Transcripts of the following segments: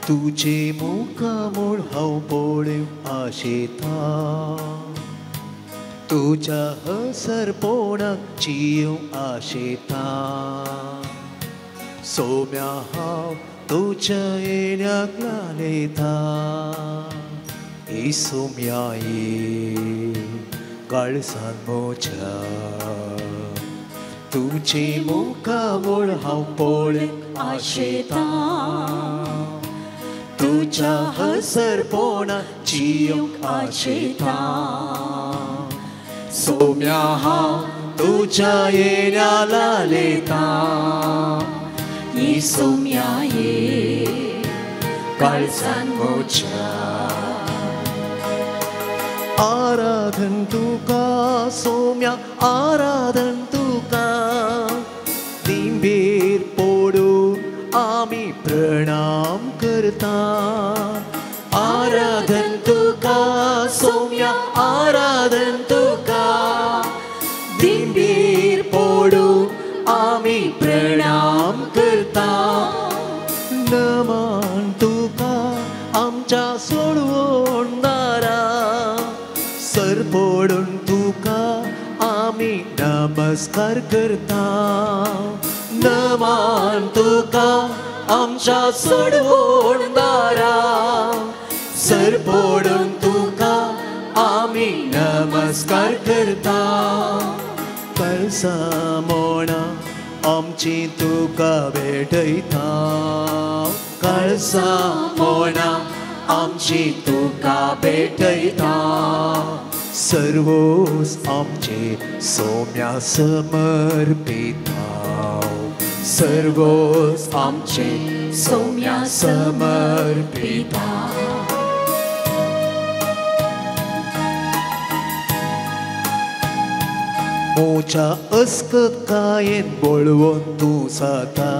तुझे मुखामूळ हांव पळोवंक आशेता तुज्या हसरपोणाक जियोंक आशेता सोम्या हांव तुज्या येण्याक लालेता सोम्या ये काळसान म्हज्या तुझे मुखामूळ हांव पळोवंक आशेता तुझ्या हसरपोणाक जियोंक आशेता सोम्या हांव तुझ्या येण्या लालेता सोम्या ये काळसान म्हज्या. आराधन तुका सोम्या आराधन तुका दिंबेर पडून आमी प्रणाम करता आराधन तुका सोम्या आराधन तुका दिंबेर पडून आमी प्रणाम करता नमन तुका आमच्या सोडवणदारा सर पडून तुका आमी नमस्कार करता नमन तुका आमच्या सोडवणदारा सर पडून तुका आमी नमस्कार करता कळसा मोणा आमची तुका भेटयता कळसा मोणा आमची तुका भेटयता सर्वोस आमचे सोम्या समर्पिता सर्वोस आमचे सोम्या समर्पिता. मोच्या अस्कतकायेन बळवंत तूं जाता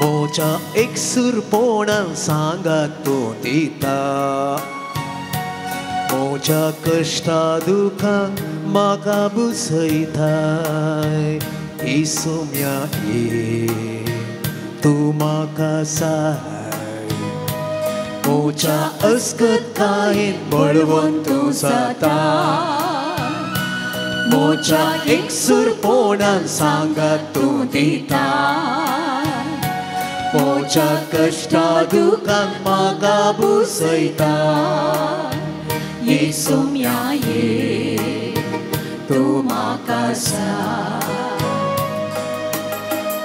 मोच्या एकसूरपोणान सांगात तूं दिता मोच्या कश्टा दुखांक म्हाका बुसयताय सोम्या ये तूं म्हाका साय मोच्या अस्कतकायेन बळवंत तूं जाता मोच्या एकसूरपोणान सांगात तूं दिता मोच्या कश्टा दुखांक म्हाका बुसयता सोम्या ये तूं म्हाका साय.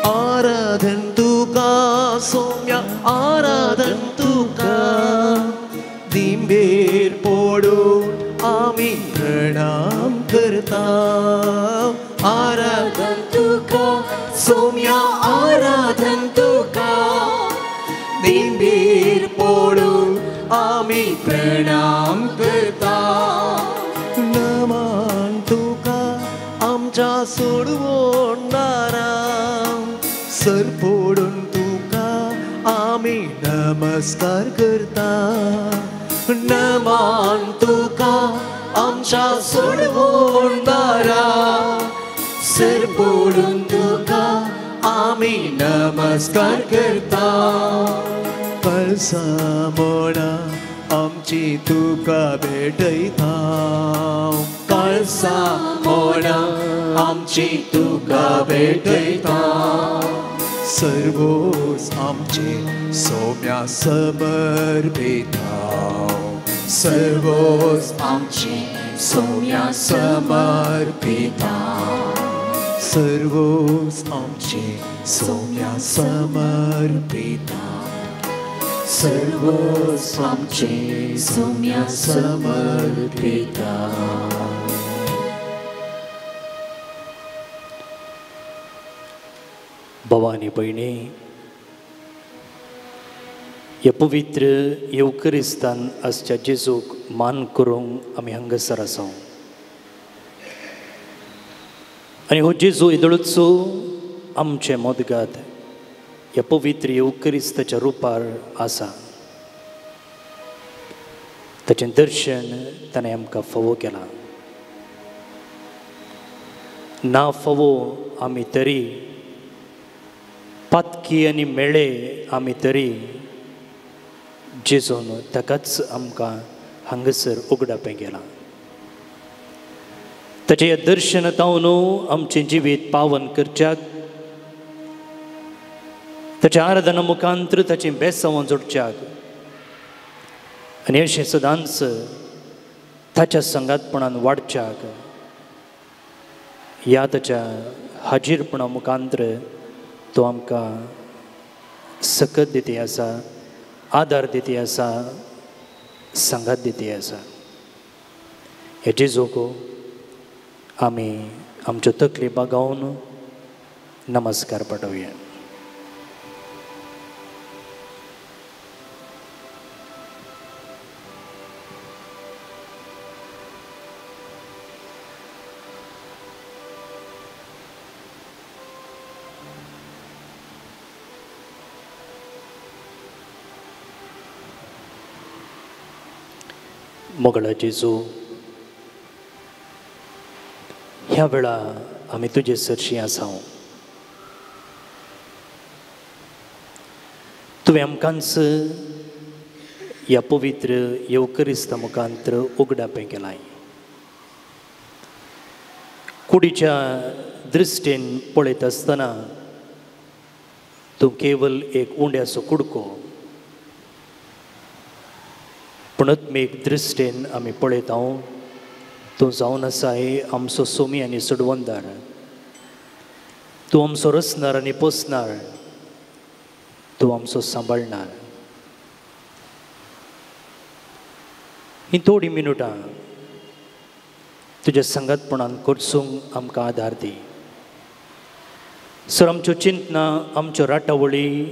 आराधन तुका सोम्या आराधन तुका दिंबेर पडून आमी प्रणाम करता आराधन तुका सोम्या आराधन तुका दिंबेर पडून आमी प्रणाम करता नमन तुका आमच्या सोडवणदारा सर पडून तुका आमी नमस्कार करता नमन तुका आमच्या सोडवणदारा सर पडून तुका आमी नमस्कार करता कळसा मोणा आमची तुका भेटयता कळसा मोणा आमची तुका भेटयता सर्वोस आमचे सोम्या समर्पिता सर्वोस आमचे सोम्या समर्पिता सर्वोस आमचे सोम्या समर्पिता सर्वोस आमचे सोम्या समर्पिता. भवानी भयणी, हे पवित्र येवकरिस्तान आसच्या जेजूक मान करूंक आमी हांगासर आसा आनी हो जेजू येदोळचो आमचें मदगात ह्या पवित्र येवकरिस्ताच्या रुपार आसा. ताचें दर्शन ताणें आमकां फावो केलां. ना फावो आमी तरी पातकी पातकी आनी मेळे आमी तरी जेजून ताकाच आमकां हांगासर उगडापें गेलां. ताचें ह्या दर्शन तावन आमचें जिवीत पावन करच्याक, ताच्या आराधना मुखांतर ताचें बेसांव जोडच्याक आनी अशें सदांच ताच्या संगातपणान वाडच्याक ह्या ताच्या हाजीरपणा मुखांतर तो आमकां सकत दिती आसा, आदार दिती आसा, सांगात दिती आसा. हे जेजूक आमी आमच्यो तकली बागावन नमस्कार पाठोवया. मोगळा जेजू, ह्या वेळा आमी तुजे सरशी आसा. तुवें आमकांच ह्या पवित्र येवकरिस्ता मुखांतर उगडापें केलां. कुडीच्या दृश्टीन पळयत आसतना तूं केवल एक उंड्याचो कुडको, पूण आत्मीक दृश्टीन आमी पळयता तूं जावन आसा आमचो सोमी आनी सोडवंदार, तूं आमचो रचणार आनी पोसणार, तूं आमचो सांबाळणार. ही थोडीं मिनुटां तुज्या सांगातपणान करसूंक आमकां आदार दी. सर, आमच्यो चिंतना, आमच्यो राटावळी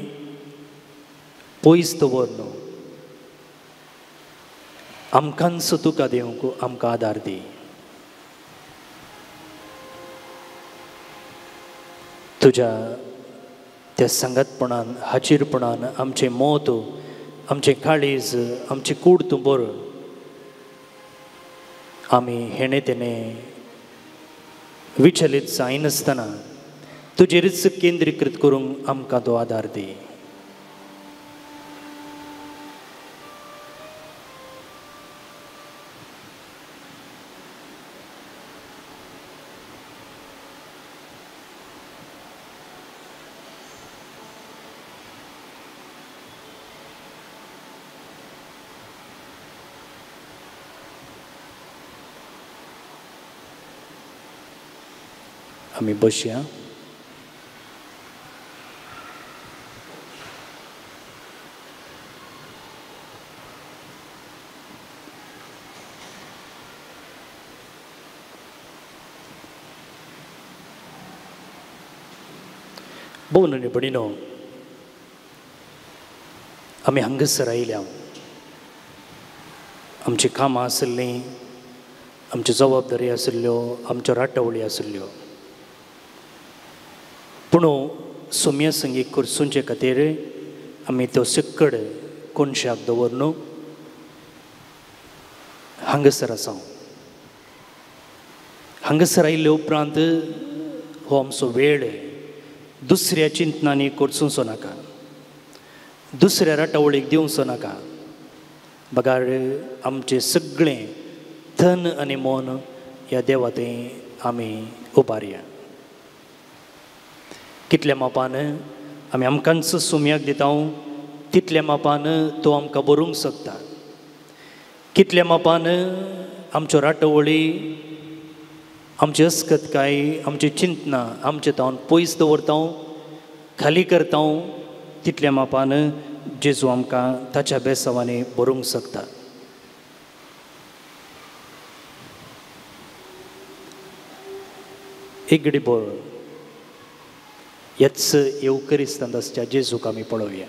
पयस दवर न्हू, आमकांच तुका दिवंक आमकां आदार दी. तुज्या त्या सांगातपणान, हाजीरपणान आमचें मत, आमचें काळीज, आमची कूड तूं बरो. आमी हेणे तेणे विचलीत जायनासतना तुजेरच केंद्रीकृत करूंक आमकां तो आदार दी. आमी बसया. भोवन आनी भयणीनो, आमी हांगासर आयल्या, आमचीं कामां आसलीं, आमची जबाबदारी आशिल्ल्यो, आमच्यो राटावळी आशिल्ल्यो, पूण सोम्या संगीत करसुंचे खातीर आमी तो सिक्कड कोनशाक दवर न्हू हांगासर आसा. हांगासर आयिल्ले उपरांत हो आमचो वेळ दुसऱ्या चिंतनांनी करचो नाका, दुसऱ्या राटावळीक दिवचो नाका, बगार आमचें सगळें धन आनी मन ह्या देवा थंय आमी उबारया. कितल्या मापान आमी आमकांच सोम्याक दिता तितल्या मापान तो आमकां बरोवंक शकता. कितल्या मापान आमच्यो राटावळी, आमची अस्कतकाय, आमची चिंतना आमचे तावन पयस दवरता, खाली करता, तितल्या मापान जेजू आमकां ताच्या बेसावांनी बरोवंक शकता. एक घडी भर ह्याच येवकरिस्तांत आसच्या जेजूक आमी पळोवया.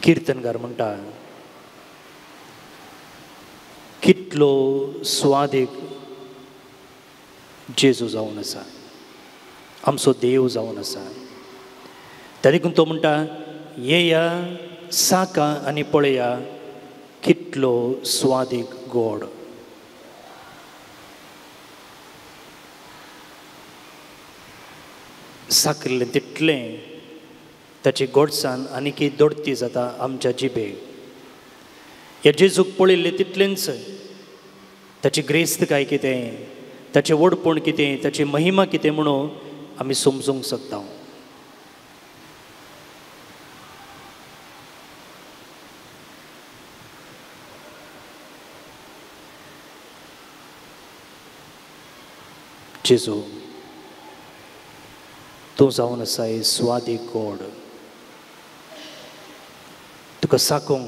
किर्तनकार म्हणटा, कितलो स्वादीक जेजू जावन आसा, आमचो देव जावन आसा. त्या देखून तो म्हणटा, येया साका आनी पळया कितलो स्वादीक गोड. साकरिल्लें तितलें ताची गोडसाण आनीकी दोडती जाता आमच्या जिबेक. ह्या जेजूक पळयल्लें तितलेंच ताची ग्रेस्तकाय कितें, ताचें व्हडपण कितें, ताची महिमा कितें म्हणून आमी समजूंक शकता. जेजू तूं जावन आसाय स्वादीक गोड, तुका साकूंक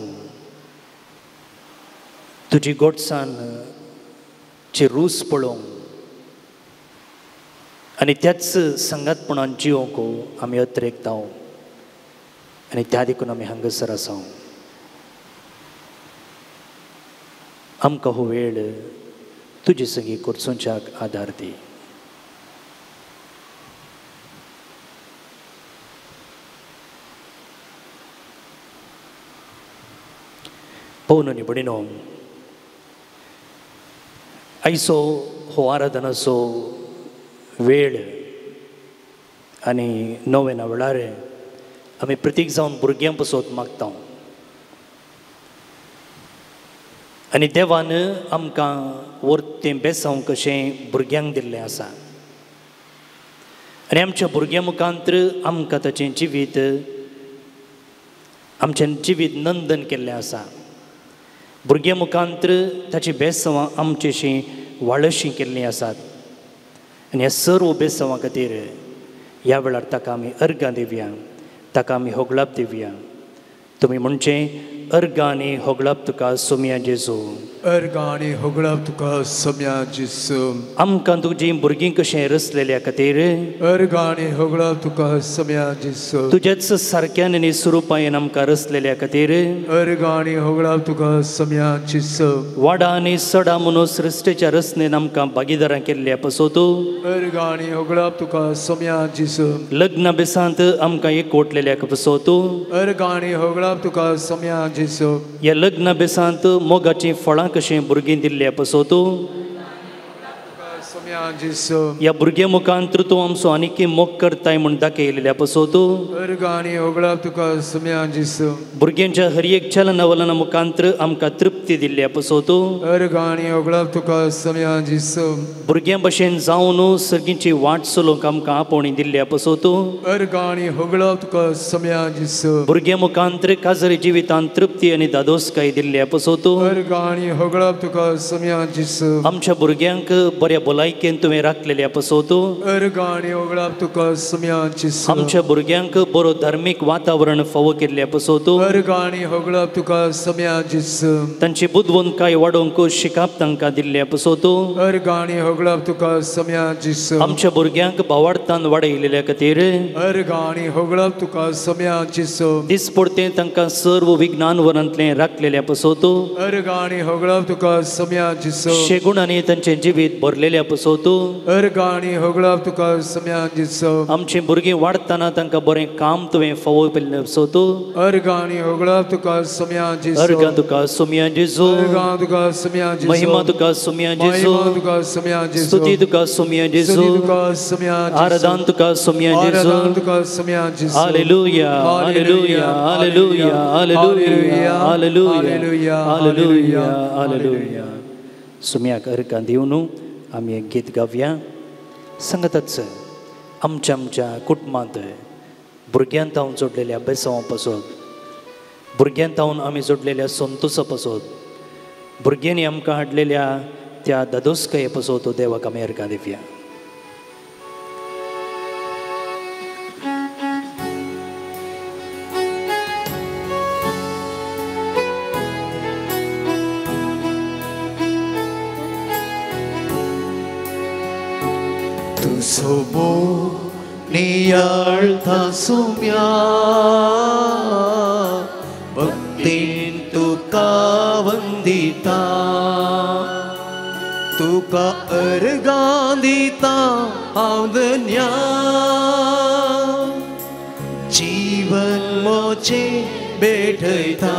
तुजी गोडसाण ची रूच पळोवंक आनी त्याच सांगातपणान जिवंक आमी अत्रेकता आनी त्या देखून आमी हांगासर आसा. आमकां हो वेळ तुजे संगी कोरसोंच्याक आदार दी. पवन आनी भयणीनो, आयचो हो आराधनाचो वेळ आनी नवेना वेळार आमी प्रतीक जावन भुरग्यां पसत मागता आनी देवान आमकां वरतें बेसांव कशें भुरग्यांक दिल्लें आसा आनी आमच्या भुरग्यां मुखांत आमकां ताचें जिवीत आमचें जिवीत नंदन केल्लें आसा. भुरग्यां मुखांत ताची बेसवां आमचेशी वाळशीं केल्लीं आसात आनी ह्या सर्व बेसवां खातीर ह्या वेळार ताका आमी अर्गां दिवया, ताका आमी होगळाप दिवया. तुमी म्हणचें अर्गां आनी होगळाप तुका सोम्या जेजू, अर्गां आनी होगळाप तुका सोम्या जेजू. आमकां तुजीं भुरगीं कशें रचलेल्या खातीर अर्गां आनी होगळाप तुका सोम्या जेजू. तुज्याच सारक्यान आनी स्वरुपायेन आमकां रचलेल्या खातीर अर्गां आनी होगळाप तुका सोम्या जेजू. वाडा आनी सडा म्हणून सृश्टेच्या रचनेन आमकां भागीदारां केल्ल्या पसोत अर्गां आनी होगळाप तुका सोम्या जेजू. लग्न बेसांत आमकां एकवटलेल्या पसोत अर्गां आनी होगळाप तुका सोम्या जेजू. ह्या लग्न बेसांत मोगाचीं फळां कशें भुरगीं दिल्ल्या पसोत ह्या भुरग्यां मुखांत तूं आमचो आनीक मोग करताय म्हूण दाखयलेल्या पसोत भुरग्यांच्या हर एक चलनवलना मुखांत आमकां तृप्ती दिल्ल्या पसोत भुरग्यां भशेन जावन सर्गीची वाट चलोवंक आमकां आपोवणी दिल्ल्या पसोत भुरग्यां मुखांत काजरी जिवितांत तृप्ती आनी दादोसकाय दिल्ल्या पसोत आमच्या भुरग्यांक बऱ्या भलायकेन तुवें राखलेल्या पसोत आमच्या भुरग्यांक बरो धार्मीक वातावरण फावो केल्ल्या पसोत तांची बुदवंतकाय वाडोवंक शिकाप तांकां दिल्ल्या पसोत आमच्या भुरग्यांक भावार्थान वाडयलेल्या खातीर दिसपडतें तांकां सर्व विज्ञान वरांतलें राखलेल्या पसोत शेगुणांनी तांचें जिवीत भरलेल्या पसोत आमची भुरगीं वाडटना तांकां बरें काम तुवें फावो केल्लें पसोत अर्गां तुका सोम्या जेजू, महिमा तुका सोम्या जेजू, स्तुती तुका सोम्या जेजू, आराधन तुका सोम्या जेजू. Hallelujah, hallelujah, hallelujah, hallelujah, hallelujah, hallelujah, hallelujah. सोम्याक अर्गां दिवन आमी एक गीत गावया. सांगताच आमच्या आमच्या कुटुंबांत भुरग्यां तावन जोडलेल्या बेसांवा पासत, भुरग्यां तावन आमी जोडलेल्या संतोसा पासत, भुरग्यांनी आमकां हाडलेल्या त्या दादोसकाये पासत देवाक आमी अर्गां दिवया. सोमो नियाळता सुम्या भक्तीन तुका वंदिता, तुका अर्गां दिता हांव धन्या, जीवन मोचे भेटयता.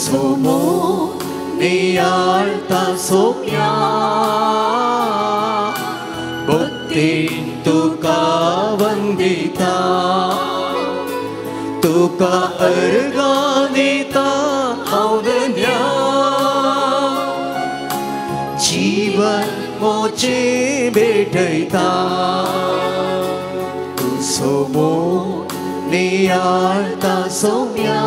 सोमो नियाळता सोम्या भक्तीन तुका तुका अर्गां दिता हांव धन्या जीवन मोचे भेटयता तूं सोमो नियाळता सोम्या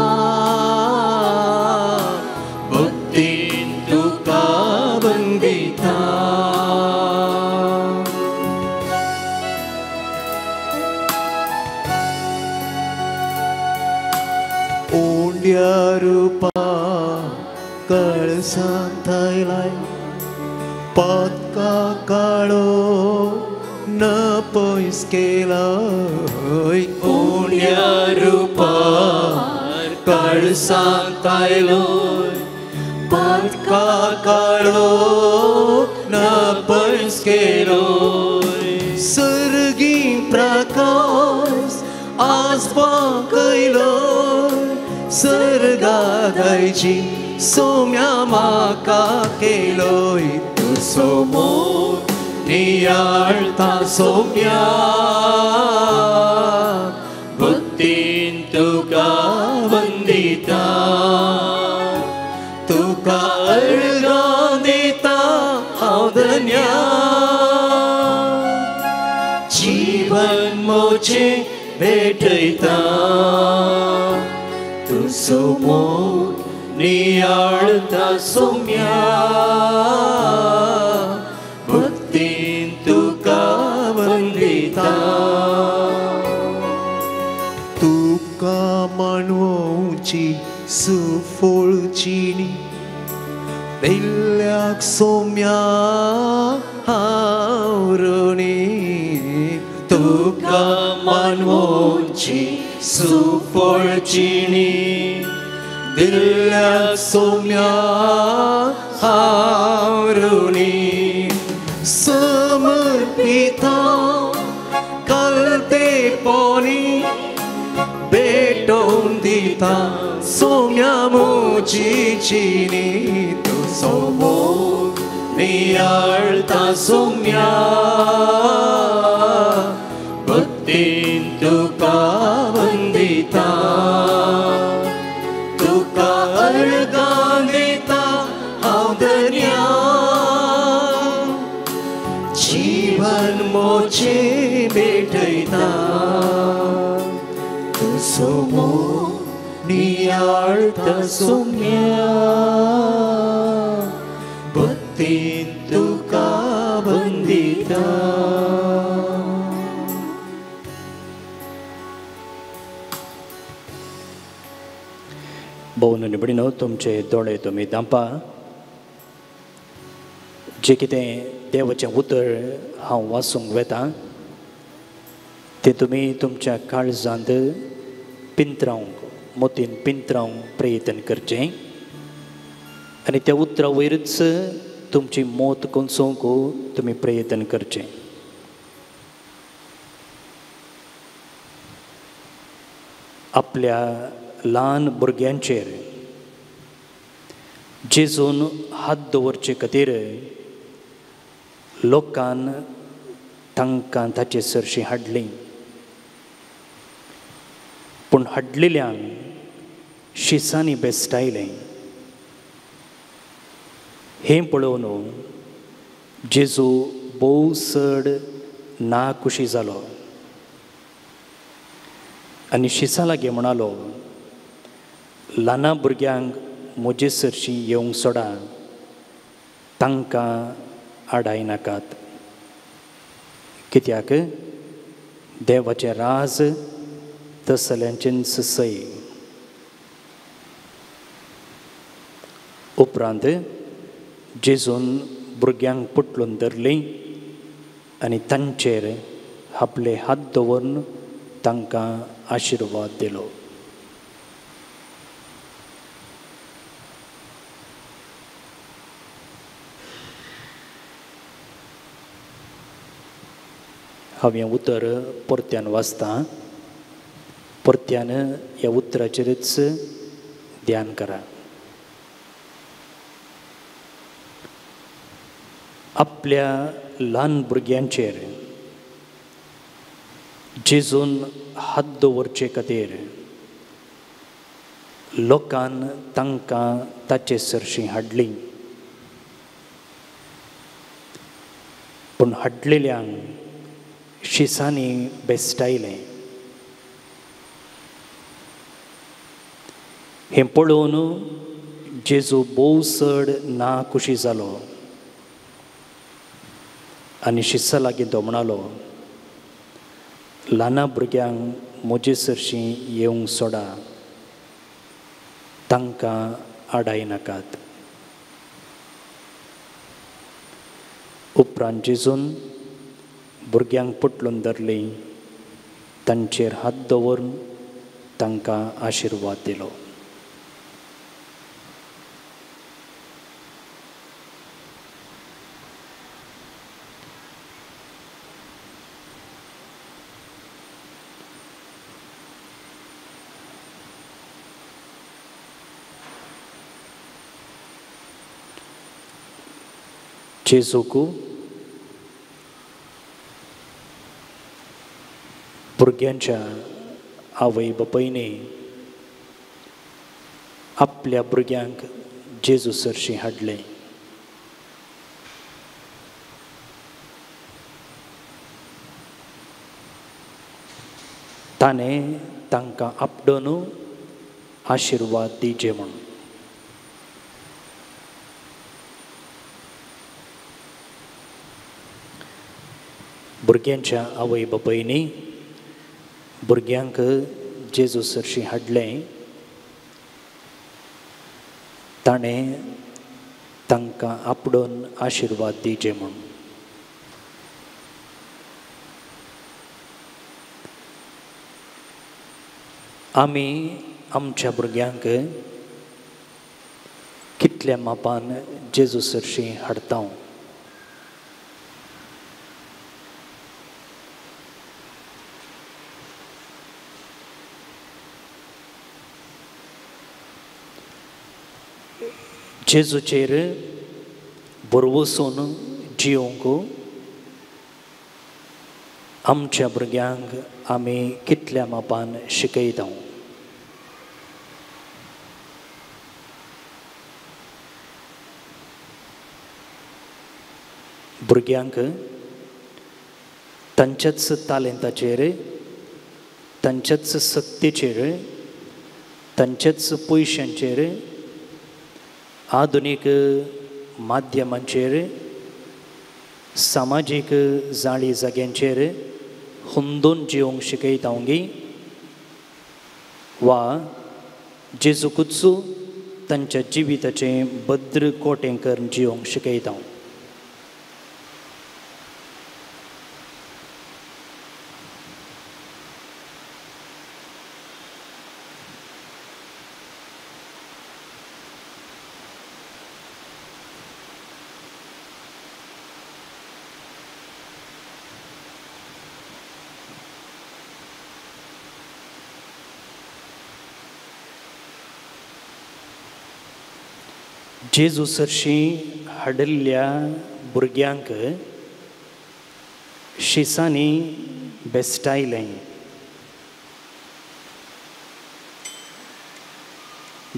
भक्तीन तुका वंदिता ओंड्या रुपा कळसांत आयलाय पातका काळो न पयस केलाय उण्या रुपार काळसांत आयलोय पातका काळो न पयस केलोय सर्गी प्रकाश आसपाक आयलोय सर्गादायची सोम्या म्हाका केलोय तूं सोमो नियाळता सोम्या भक्तीन तुका वंदिता तुका अर्गां दिता हांव धन्या जीवन मोचे भेटयता तूं सोमो नियाळता सोम्या भक्तीन तुका वंदिता तुका मानवची सुफळची दिल्ल्याक सोम्या हांव ऋणी तुका मानवची सुफळची दिल्ल्याक सोम्या हांव ऋणी समर्पिता कलतेपणी भेटोवन दिता सोम्या म्हजी जिणी तूं सोमो नियाळता सोम्या भक्तीन तुका वंदिता तुका अर्गां दिता हांव धन्या जीवन मोचे भेटयता तूं सोमो नियाळता सोम्या भक्तीन तुका वंदिता. भोवन निबडिनो तुमचे दोळे तुमी धांपा. जें कितें देवाचें उतर हांव वाचूंक वेता तें तुमी तुमच्या काळजांत पिंतरावंक मोतीन पिंतरावंक प्रयत्न करचें आनी त्या उतरा वयरूच तुमची मोत कोसोवंक तुमी प्रयत्न करचें. आपल्या ल्हान भुरग्यांचेर जेजून हात दवरचे खातीर लोकान तांकां ताचे सरशीं हाडली, पूण हाडलेल्यांक शिसांनी बेस्टायलें. हें पळोवन जेजू भोव चड नाखुशी जालो आनी शिसां लागीं म्हणालो, ल्हाना भुरग्यांक म्हजे सरशीं येवंक सोडा, तांकां आडायनाकात, कित्याक देवाचें राज तसल्यांचेंच सय. उपरांत जेजून भुरग्यांक पुटलून धरलीं आनी तांचेर आपले हात दवरून तांकां आशिर्वाद दिलो. हांव हें उतर परत्यान वाचतां, परत्यान ह्या उतराचेरच ध्यान करा. आपल्या ल्हान भुरग्यांचेर जेजून हात दवरचे खातीर लोकान तांकां ताचे सरशीं हाडली, पूण हाडलेल्यांक शिसांनी बेस्टायलें. हें पळोवन जेजू भोव चड ना खुशी जालो आनी शिसा लागीं तो म्हणालो, ल्हाना भुरग्यांक म्हजे सरशीं येवंक सोडा, तांकां आडाय नाकात. उपरांत जेजून भुरग्यांक पोटलून धरलीं, तांचेर हात दवरून तांकां आशिर्वाद दिलो. जेजूक भुरग्यांच्या आवय बापायनी आपल्या भुरग्यांक जेजू सरशीं हाडलें. ताणें तांकां आपडोन आशिर्वाद दिजे म्हूण. भुरग्यांच्या आवय बापायनी भुरग्यांक जेजू सरशीं हाडलें, ताणें तांकां आपडोन आशिर्वाद दिजे म्हूण. आमी आमच्या भुरग्यांक कितल्या मापान जेजू सरशीं हाडता? जेजूचेर भरवसून जिवंक आमच्या भुरग्यांक आमी कितल्या मापान शिकयता? भुरग्यांक तांच्याच तालेंताचेर, तांच्याच सक्तीचेर, तांच्याच पयशांचेर, आधुनीक माध्यमांचेर, सामाजीक जाळी जाग्यांचेर हुंदून जिवंक शिकयता गी वा जेजूकूच तांच्या जिविताचें भद्र कोटें करून जिवंक शिकयता? जेजू सरशीं हाडिल्ल्या भुरग्यांक शिसांनी बेस्टायलें.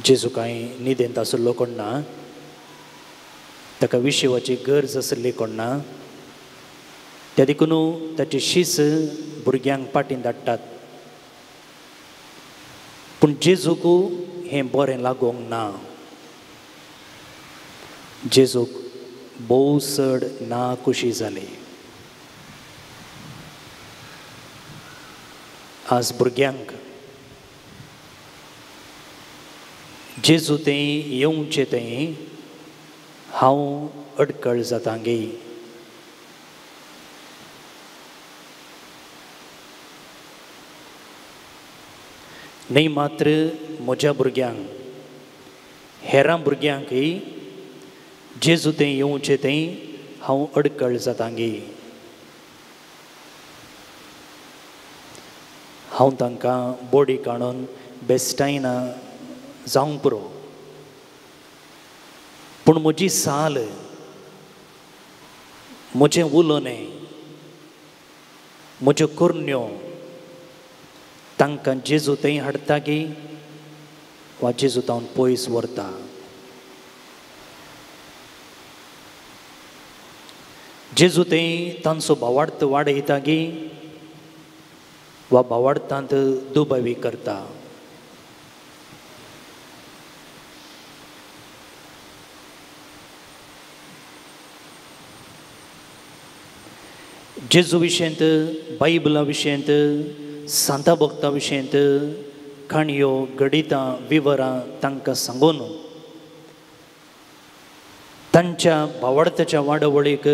जेजू कांय न्हिदेंत आशिल्लो कोण ना, ताका विशेवाची गरज आशिल्ली कोण ना, त्या देखून ताची शीस भुरग्यांक पाटीन धाडटात. पूण जेजूक हें बरें लागूंक ना. जेजूक भोव चड ना खुशी जाली. आज भुरग्यांक जेजू थंय येवचें थंय हांव अडकळ जाता गे. न्हय मात्र म्हज्या भुरग्यांक, हेरां भुरग्यांकय जेजू थंय येवचें थंय हांव अडकळ जाता गे. हांव तांकां बोडी काडून बेस्टायना जावंक पुरो, पूण म्हजी साल, म्हजें उलोवणें, म्हज्यो करण्यो तांकां जेजू थंय हाडटा गी? वा जेजू तावन पयस व्हरता. जेजू थंय तांचो भावार्थ वाडयता गी वा भावार्थांत दुबावी करता. जेजू विशयंत, बायबला विशयंत, सांता भक्ता विशयंत काणयो, गणितां, विवरां तांकां सांगून तांच्या भावार्थाच्या वाडवळीक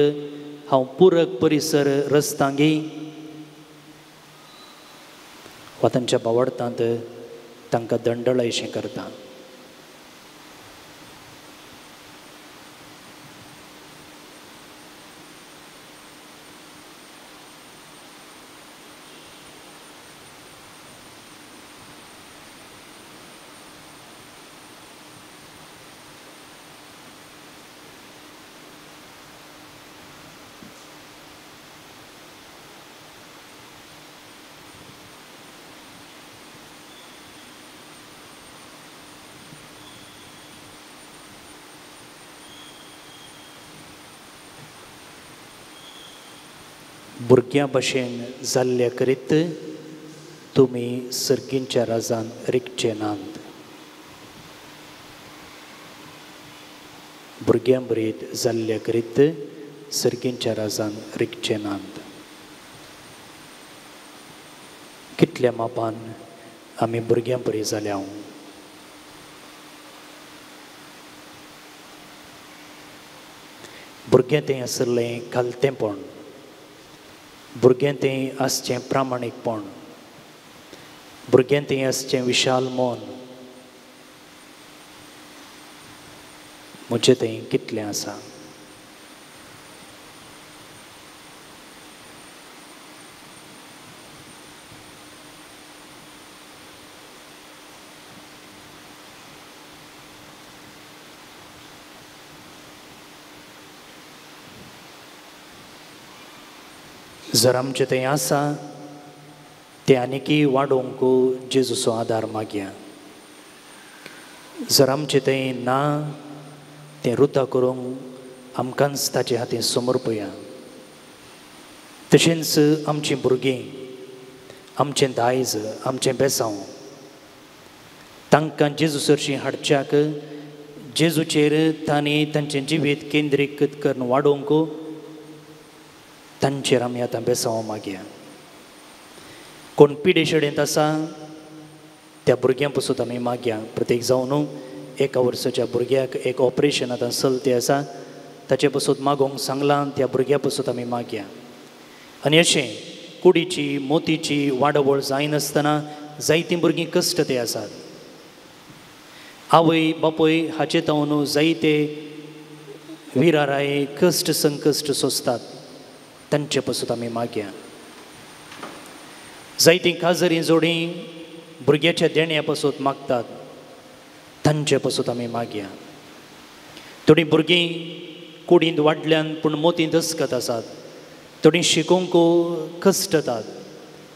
हांव पुरक परिसर रचतांगी वा तांच्या भावार्थांत तांकां दंडळायशें करता. भुरग्यां भशेन जाल्ल्या करीत तुमी सर्गींच्या राजान रिगचे नात. भुरग्यां बरीत जाल्ल्या करीत सर्गींच्या राजान रिगचे नात. कितल्या मापान आमी भुरग्यां बरी जाल्या. भुरगें तें आसलें खालतेंपण, भुरगें तें आसचें प्रामाणीकपण, भुरगें तें आसचें विशाल मन. म्हजें तें कितलें आसा. जर आमचें तें आसा तें आनीकय वाडोवंक जेजूचो आदार मागया. जर आमचें तें ना तें रुता करूंक आमकांच ताचे हातीन समर्पया. तशेंच आमचीं भुरगीं, आमचें दायज, आमचें बेसांव तांकां जेजू सरशीं हाडच्याक जेजूचेर तांणी तांचें जिवीत केंद्रीकृत करून वाडोवंक तांचेर आमी आतां बेसांव मागया. कोण पिडेशेडेंत आसा त्या भुरग्यां पसून आमी मागया. प्रत्येक जावन एका वर्साच्या भुरग्याक एक ऑपरेशन आतां चलते आसा ताचे पसून मागोवंक सांगलां, त्या भुरग्या पसून आमी मागया. आनी अशें कुडीची मोतीची वाडवळ जायनासतना जायतीं भुरगीं कश्ट ते आसात. आवय बापूय हाचे तावन जायते विराराय कश्ट संकश्ट सोंसतात, तांचे पसून आमी मागया. जायतीं काजरी जोडी भुरग्याच्या देण्या पसून मागतात, तांचे पसून आमी मागया. थोडीं भुरगीं कुडींत वाडल्यान पूण मोतींत दसकत आसात, थोडीं शिकोवंक कश्टतात,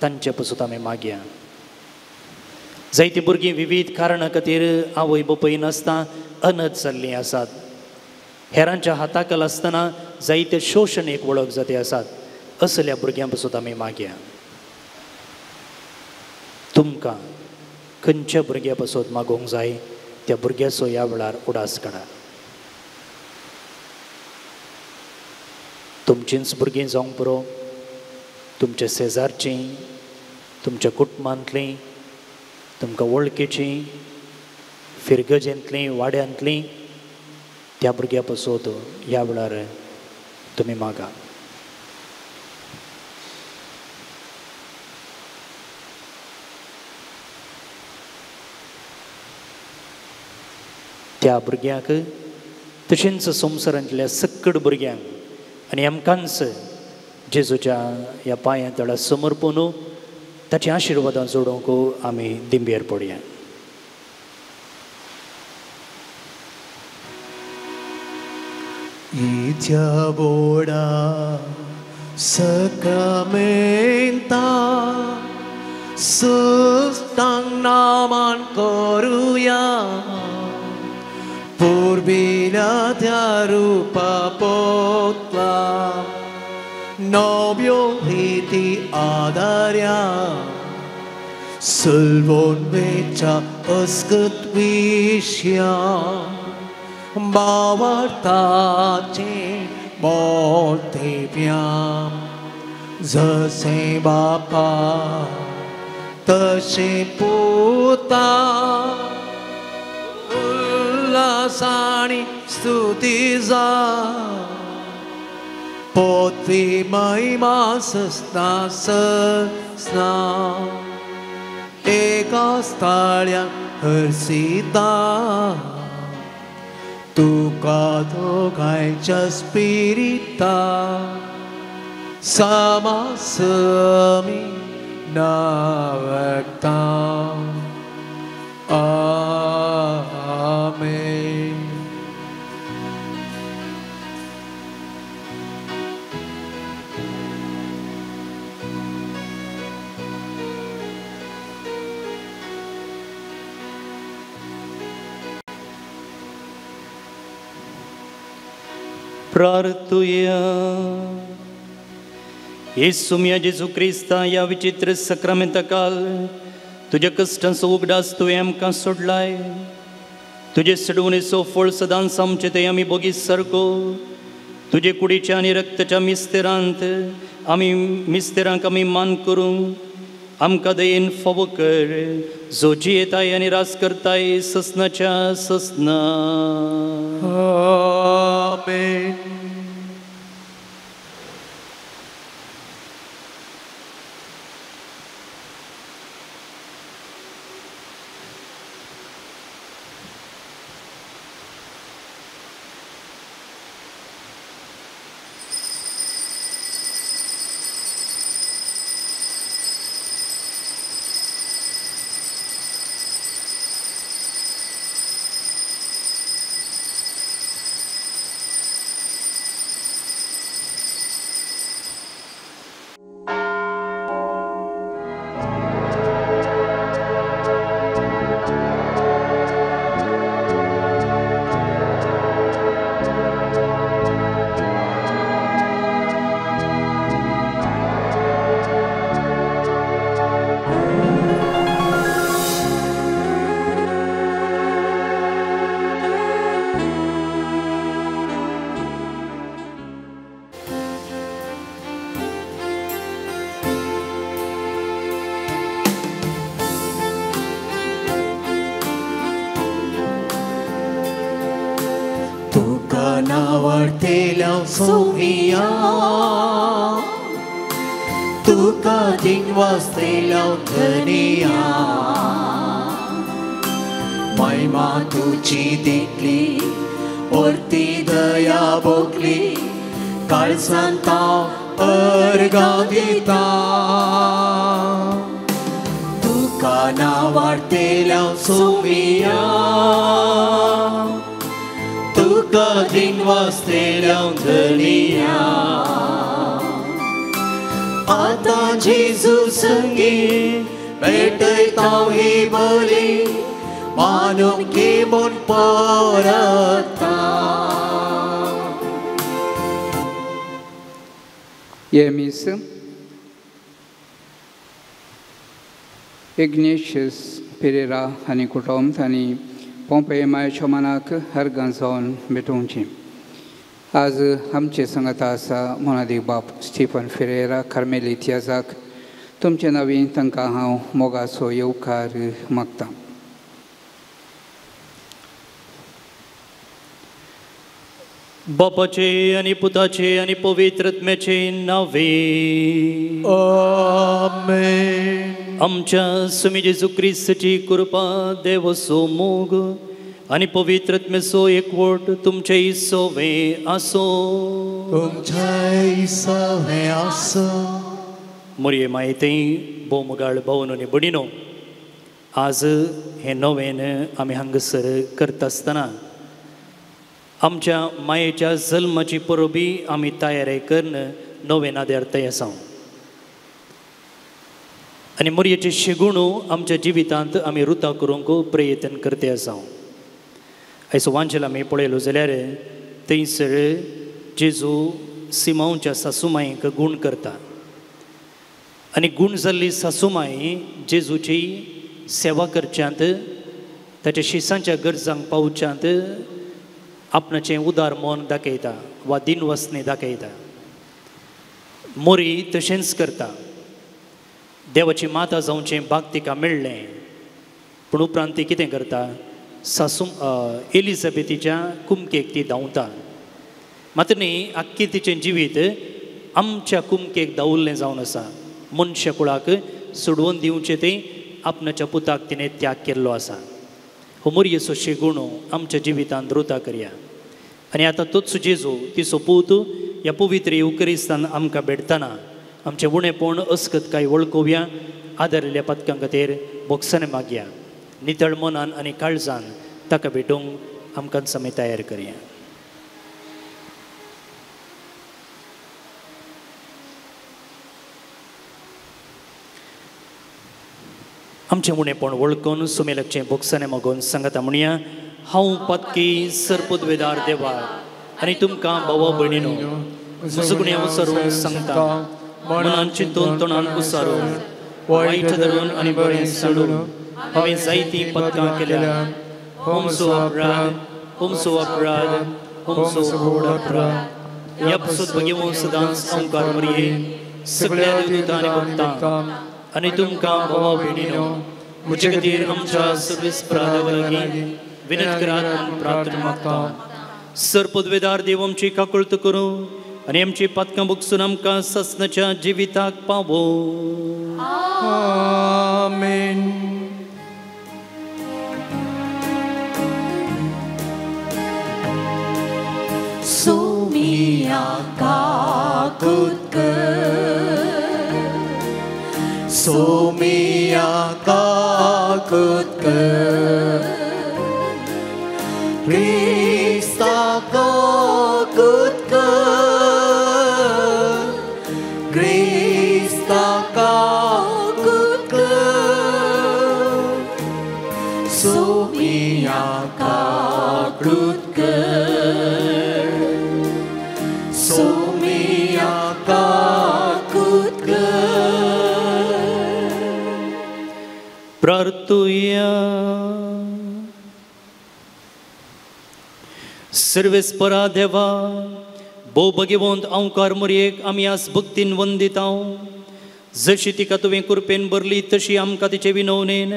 तांचे पसून आमी मागया. जायतीं भुरगीं विविध कारणां खातीर आवय बापूय नासतना अनथ जाल्लीं आसात, हेरांच्या हाताकल आसतना जायते शोशण एक वळख जाते आसात, असल्या भुरग्यां पसून आमी मागया. तुमकां खंयच्या भुरग्या पासून मागोवंक जाय त्या भुरग्याचो ह्या वेळार उडास काडा. तुमचींच भुरगीं जावंक पुरो, तुमच्या शेजारचीं, तुमच्या कुटुंबांतलीं, तुमकां वळखीचीं, फिरगजेंतलीं, वाड्यांतलीं, त्या भुरग्या पासून ह्या वेळार तुमी मागा. त्या भुरग्यांक तशेंच संवसारांतल्या सक्कड भुरग्यांक आनी आमकांच जेजूच्या ह्या पांयां तळा समर्पून ताची आशिर्वादां जोडोवंक आमी दिंबेर पडया. इथ्या बोडा सकमेंता सुस्तांत सुतांक नामान करुया पुर्विल्या त्या रुपा पोतला नव्यो रिती आदार्या सलवोन वेच्या अस्कत विशया बावरताचे मोठेप्याम जसे बापा तसे पुता उल्हासानी स्तुती जा पोथी महिमा ससना ससना एका स्थाळ्या हर्षिता तुका दोगांयच्या स्पिरिता समासमी नावडटा. आमेन. प्रार्थुया. येसू मिया जेजू क्रिस्ता ह्या विचित्र सक्रामेंताकाल तुज्या कश्टांचो उगडास तुवें आमकां सोडलाय. तुजे सडवणेचो फळ सदांच आमचे ते आमी बोगीस सारको तुजे कुडीच्या आनी रक्ताच्या मिस्तेरांत आमी मिस्तेरांक आमी मान करूंक आमकां दयेन फावो कर, जो जियेताय आनी राज करताय ससनाच्या ससना. आमेन. सोमिया तुका दिनवासतेल्या धनिया महिमा तुजी देखली परती दया भोगली काळजांत हांव अर्गां दिता तुका नावाडतेल्या सोमिया तुका दिनवासतेल्या धनिया. आतां जेजू संगी भेटयता ही बली मानून घेवन परता. हे मीस इग्नेशियस पेरेरा आनी कुटुंब तांणी पोंपे मायच्या मनाक हरगां जावन भेटोवची. आज आमचे संगता आसा मोनादीक बाप स्टीफन फेरेरा कार्मेली इतिहासाक तुमचे नवीन तांकां हांव मोगाचो येवकार मागतां. बापाचे आनी पुताचे आनी पवित्र आत्म्याचे नावे आमेन. आमच्या स्वामी जेजू क्रिस्ताची कृपा, देवाचो मोग आनी पवित्र आत्म्याचो एकवट तुमचे सवे आसो. तुमचे सवे आसो. मोरये मायते भोव मोगाळ भावन आनी भयणीनो, आज हें नवेन आमी हांगासर करता आसतना आमच्या मायेच्या जल्माची परबी आमी तयारी करून नवेन आदार तयार आसा. आनी मोरयेचे शेगुणू आमच्या जिवितांत आमी रुता करूंक प्रयत्न करते आसा. आयचो वांजेल आमी पळयलो जाल्यार थंयसर जेजू सिमांवच्या सासूमायेक गूण करता आनी गूण जाल्ली सासूमाय जेजूची सेवा करच्यांत ताच्या शिसांच्या गरजांक पावच्यांत आपणाचें उदार मन दाखयता वा दिनवसणी दाखयता. मोरी तशेंच करता. देवाची माता जावचें भाग तिका मेळ्ळें पूण उपरांत ती कितें करता, सासू एलिझाबेथीच्या कुमकेक ती धांवता. मात्र न्ही आख्खी तिचें जिवीत आमच्या कुमकेक धांवल्लें जावन आसा. मनशा कुळाक सोडवून दिवचें तें आपणाच्या पुताक तिणें त्याग केल्लो आसा. हो मोरयेचो शेगुणो आमच्या जिवितांत रुता करया. आनी आतां तोच जेजू तिचो पूत ह्या पवित्र येवकरिस्तान आमकां भेटतना आमचें उणेपण अस्कतकाय वळखुया, आदारिल्ल्या पदकां खातीर बोगसाणें मागया, नितळ मनान आनी काळजान ताका भेटूंक आमकां आमी तयार करया. आमचें उणेपण वळखून सुमेलाचें बोगसाणें मागून सांगता म्हणया, हांव पातकी सरपदवेदार देवा आनी तुमकां भावा भयणीनो म्हजो उसारून सांगता, मनान चिंतून तोंडान उसारून वायट धरून आनी बरें सोडून हांवें जायतीं पदकां केल्या. होमसो अपराध, होमसो अपराध, होमसो व्हड अपराध. ह्या पसून भगेवन सदांच ओंकार मरये सगळ्या देवदूतां आनी भक्तांक आनी तुमकां भावा भयणीनो म्हजे खातीर आमच्या सर्वेस्परा देवा लागीं विनंती करात म्हूण प्रार्थना मागता. सरपदवेदार देव आमची काकुळट करूं आनी आमची पातकां भोगसून आमकां ससनाच्या जिविताक पावो. आमेन. सोमिया काकुत कर, सोमिया काकुत कर, क्रिस्ता काकुत कर, क्रिस्ता काकुत कर, सोमिया काकुत कर, सोमिया काकुत कर. प्रार्थुया. सर्वेस्परा देवा भोव भगवंत ओंकार मोरयेक आमी आज भक्तीन वंदितांव. जशी तिका तुवें कुरपेन भरली तशी आमकां तिचे विनवणेन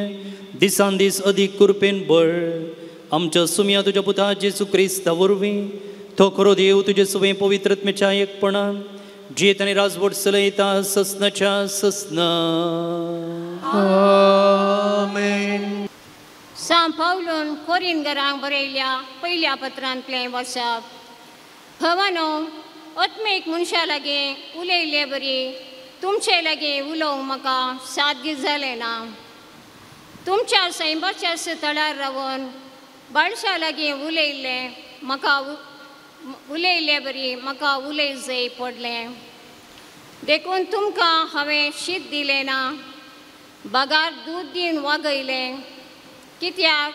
दिसान दीस अदीक कुरपेन भर. आमच्या सुमया तुज्या पुता जेजू क्रिस्ता वरवीं तो खरो देव तुजे सुवें पवित्रत्मेच्या एकपणान जियेत आनी राजवट चलयता ससनाच्या ससना. आमेन. सांव पावलून कोरिनगरांक बरयल्या पयल्या पत्रांतलें वाचप. भवानो आत्मीक मनशा लागीं उलयल्ले बरी तुमचे लागीं उलोवंक म्हाका साध्य जालें ना. तुमच्या सैमाच्या तळार रावन बाळशा लागीं उलयल्लें म्हाका उलयल्ले बरी म्हाका उलय जाय पडलें. देखून तुमकां हांवें शीत दिलें ना, बागार दूद दिवन वागयलें, कित्याक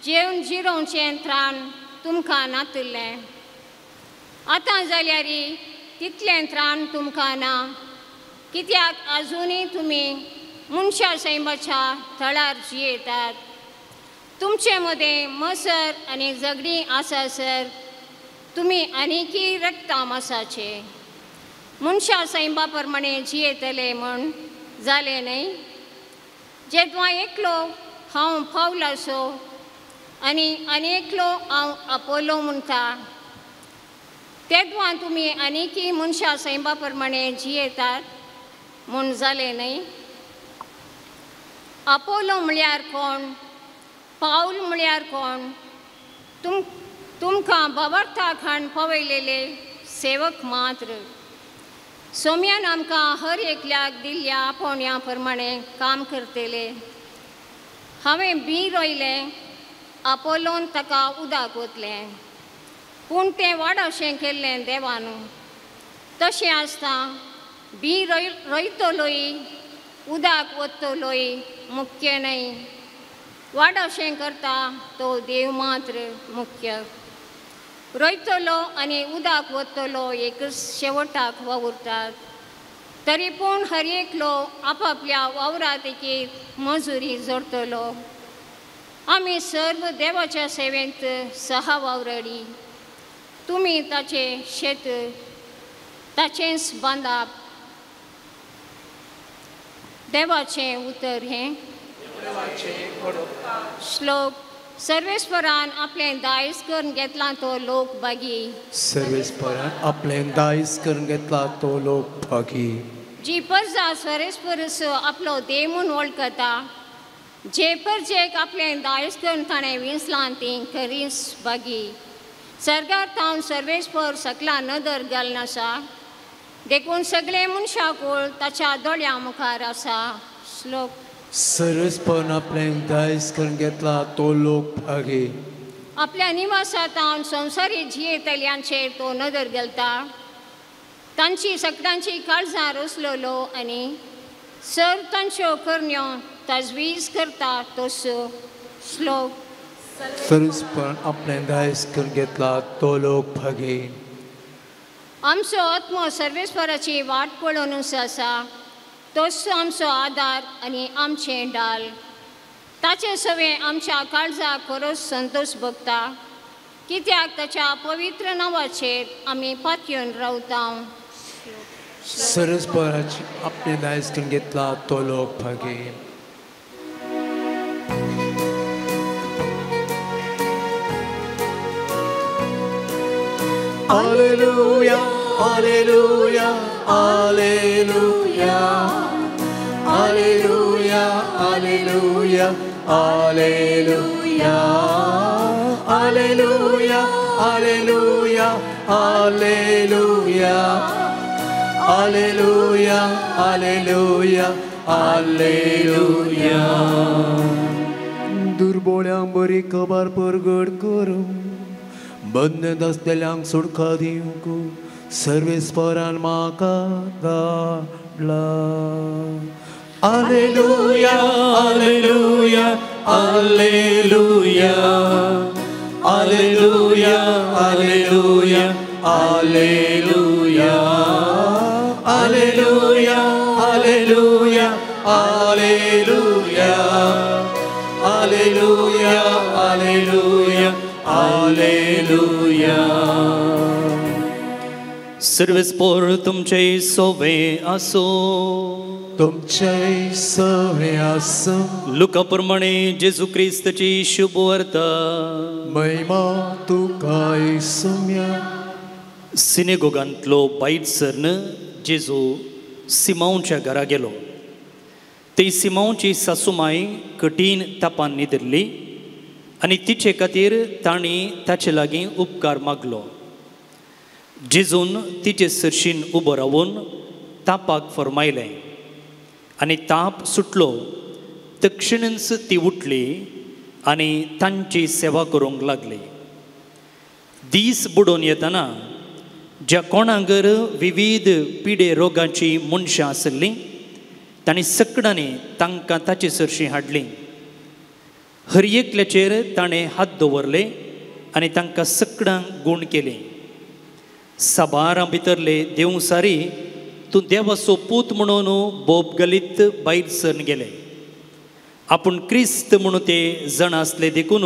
जेवन जिरोवचें त्राण तुमकां नातिल्लें. आतां जाल्यार तितलें त्राण तुमकां ना, कित्याक आजुनूय तुमी मनशा सैमाच्या थळार जियेतात. तुमचे मदें मसर आनी झगडीं आसा सर तुमी आनीकय रक्ता मासाचे मनशा सैमा प्रमाणे जियेतले म्हूण जालें न्हय. जेदवा एकलो हांव पावलासो आनी आनी एकलो हांव आपोलो म्हणटा तेदवा तुमी आनीकय मनशा सैमा प्रमाणे जियेतात म्हूण जालें न्हय. आपोलो म्हळ्यार कोण, पावल म्हळ्यार कोण, तुमकां बाबार्था खाण पावयलेले सेवक मात्र. सोम्यान आमकां हर एकल्याक दिल्ल्या आपोवण्या प्रमाणे काम करतले. हांवें बी रोयलें, आपोलोन ताका उदक ओतलें, पूण तें वाडोशें केल्लें देवान. तशें आसता बी रोयतलोय उदक वत्तलोय मुख्य न्हय. वाड अशें करता तो देव मात्र मुख्य. रोयतलो आनी उदक वत्तलो एकच शेवटाक वावुरतात. तरी पूण हर एकलो आपापल्या वावरात एक मजुरी जोडटलो. आमी सर्व देवाच्या सेवेंत सहा वावराडी. तुमी ताचें शेत ताचेंच बांदाप. देवाचें उतर हें. श्लोक. सर्वेस्परान आपलें दायज करून घेतला तो लोक भागी. सर्वेस्परान आपलें दायज करून घेतला तो लोक भागी. जी परजा सर्वेस्परस आपलो देव म्हूण वळखता, जे परजेक आपलें दायज करून ताणें विंचलां ती खरीच भागी. सरकार तावन सर्वेस्पर सकला नदर घालून आसा, देखून सगळे मनशाकूळ ताच्या दोळ्यां मुखार आसा. श्लोक. सर्वेस्परान आपलें दायज करून घेतला तो लोक भागी. आपल्या निवासातावन संवसारी जियेतल्यांचेर तो नदर घालता. तांची सगळ्यांची काळजां रोसलेलो आनी सर तांच्यो करण्यो तजवीज करता तसो. श्लोक. सर्वेस्परान आपलें दायज करून घेतला तो लोक भागी. आमचो आत्मो सर्वेस्पराची वाट पळोवनूच आसा. तोच आमचो आदार आनी आमचें डाल. ताचे सवें आमच्या काळजाक खरोच संतोश भोगता, कित्याक ताच्या पवित्र नांवाचेर आमी पातयेवन रावता. सर्वेस्पराची आपलें दायज करून घेतला तो लोक भागी. Alleluia, Alleluia, Alleluia, Alleluia, Alleluia, Alleluia, Alleluia, Alleluia, Alleluia, Alleluia, Alleluia, Alleluia. दुर्बोळ्यांक बरी खबर परगट करूं, बंद आसलेल्यांक सुटका दिवंक सर्वेस्परान म्हाका धाडला. Alleluia, alleluia, alleluia, alleluia, alleluia, alleluia, alleluia, alleluia, alleluia, alleluia, alleluia, alleluia. सर्वेस्पर तुमचे सोवे आसो. तुमचे सवे आसो. लुका प्रमाणे जेजू क्रिस्ताची शुभवार्ता. महिमा तुका सोम्या. सिनेगोगांतलो बायट सरन जेजू सिमांवच्या घरा गेलो. ती सिमांवची सासूमाय कठीण तापान न्हिदली आनी तिचे खातीर तांणी ताचे लागीं उपकार मागलो. जेजून तिचे सरशीन उबो रावून तापाक फरमायलें आनी ताप सुटलो. तक्षणच ती उठली आनी तांची सेवा करूंक लागली. दीस बुडोवन येतना ज्या कोणागर विविध पिडे रोगाची मनशां आसलीं तांणी सकडांनी तांकां ताचे सरशीं हाडलीं. हर एकल्याचेर ताणें हात दवरले आनी तांकां सकडांक गूण केली. साबारां भितरले देवसारी तूं देवाचो पूत म्हणून बोब गलीत भायर सरन गेले. आपूण क्रिस्त म्हणून ते जाण आसले देखून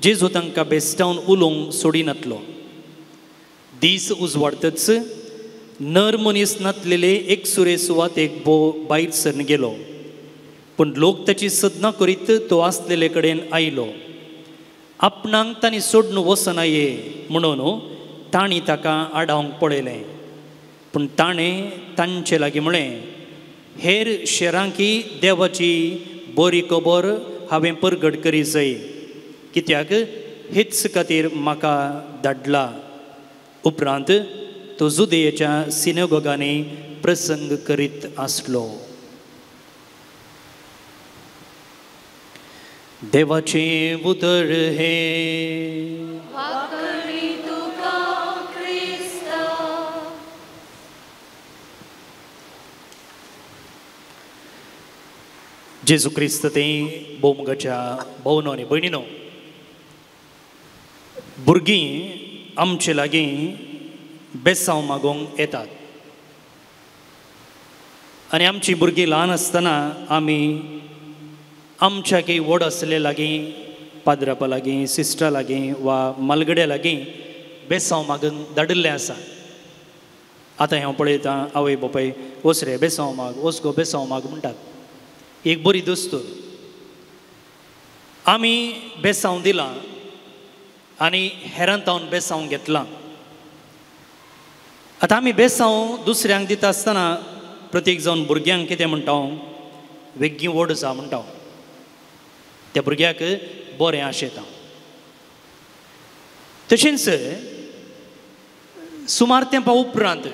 जेजू तांकां बेस्टावन उलोवंक सोडिनातलो. दीस उजवाडतच नर मनीस नातलेले एक सुरे सुवातेक बो भायर सरन गेलो. पूण लोक ताची सदना करीत तो आसलेले कडेन आयलो. आपणाक तांणी सोडून वचना ये म्हणून तांणी ताका आडावंक पळयलें. पूण ताणें तांचे लागीं म्हळें, हेर शेरांकी देवाची बरी खबर हांवें परगट करी जाय, कित्याक हेच खातीर म्हाका धाडला. उपरांत तो जुदेच्या सिनेगोगांनी प्रसंग करीत आसलो. देवाचें उतर हें. जेजू क्रिस्त ते भोवमुगाच्या भोवनो आनी भयणीनो, भुरगीं आमचे लागीं बेसांव मागोवंक येतात आनी आमची भुरगीं ल्हान आसतना आमी आमच्या की व्हड आसले लागीं, पाद्रापा लागीं, सिस्टरा लागीं वा मालगड्या लागीं बेसांव मागूंक धाडिल्लें आसा. आतां हांव पळयतां आवय बापाय वच रे बेसांव माग, वच गो बेसांव माग म्हणटात. एक बरी दस्तूर. आमी बेसांव दिलां आनी हेरां तावन बेसांव घेतलां. आतां आमी बेसांव दुसऱ्यांक दिता आसतना प्रत्येक जावन भुरग्यांक कितें म्हणटा, वेगीं व्हड जा म्हणटा, त्या भुरग्याक बरें आशेता. तशेंच सुमार तेंपा उपरांत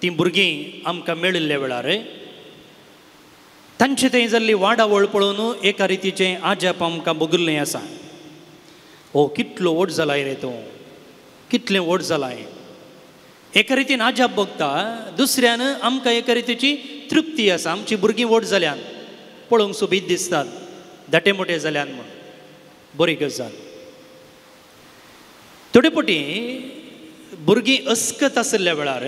तीं भुरगीं आमकां मेळिल्ल्या वेळार तांचे थंय जाल्ली वाडावळ पळोवन एका रितीचें आजाप आमकां भोगिल्लें आसा. ओ कितलो व्हड जालाय रे तूं, कितलें व्हड जालाय. एका रितीन आजाप भोगता, दुसऱ्यान आमकां एका रितीची तृप्ती आसा, आमची भुरगीं व्हड जाल्यान पळोवंक सोबीत दिसतात, धाटे मोटे जाल्यान म्हूण बरी गजाल. थोडे पटी भुरगीं अस्कत आशिल्ल्या वेळार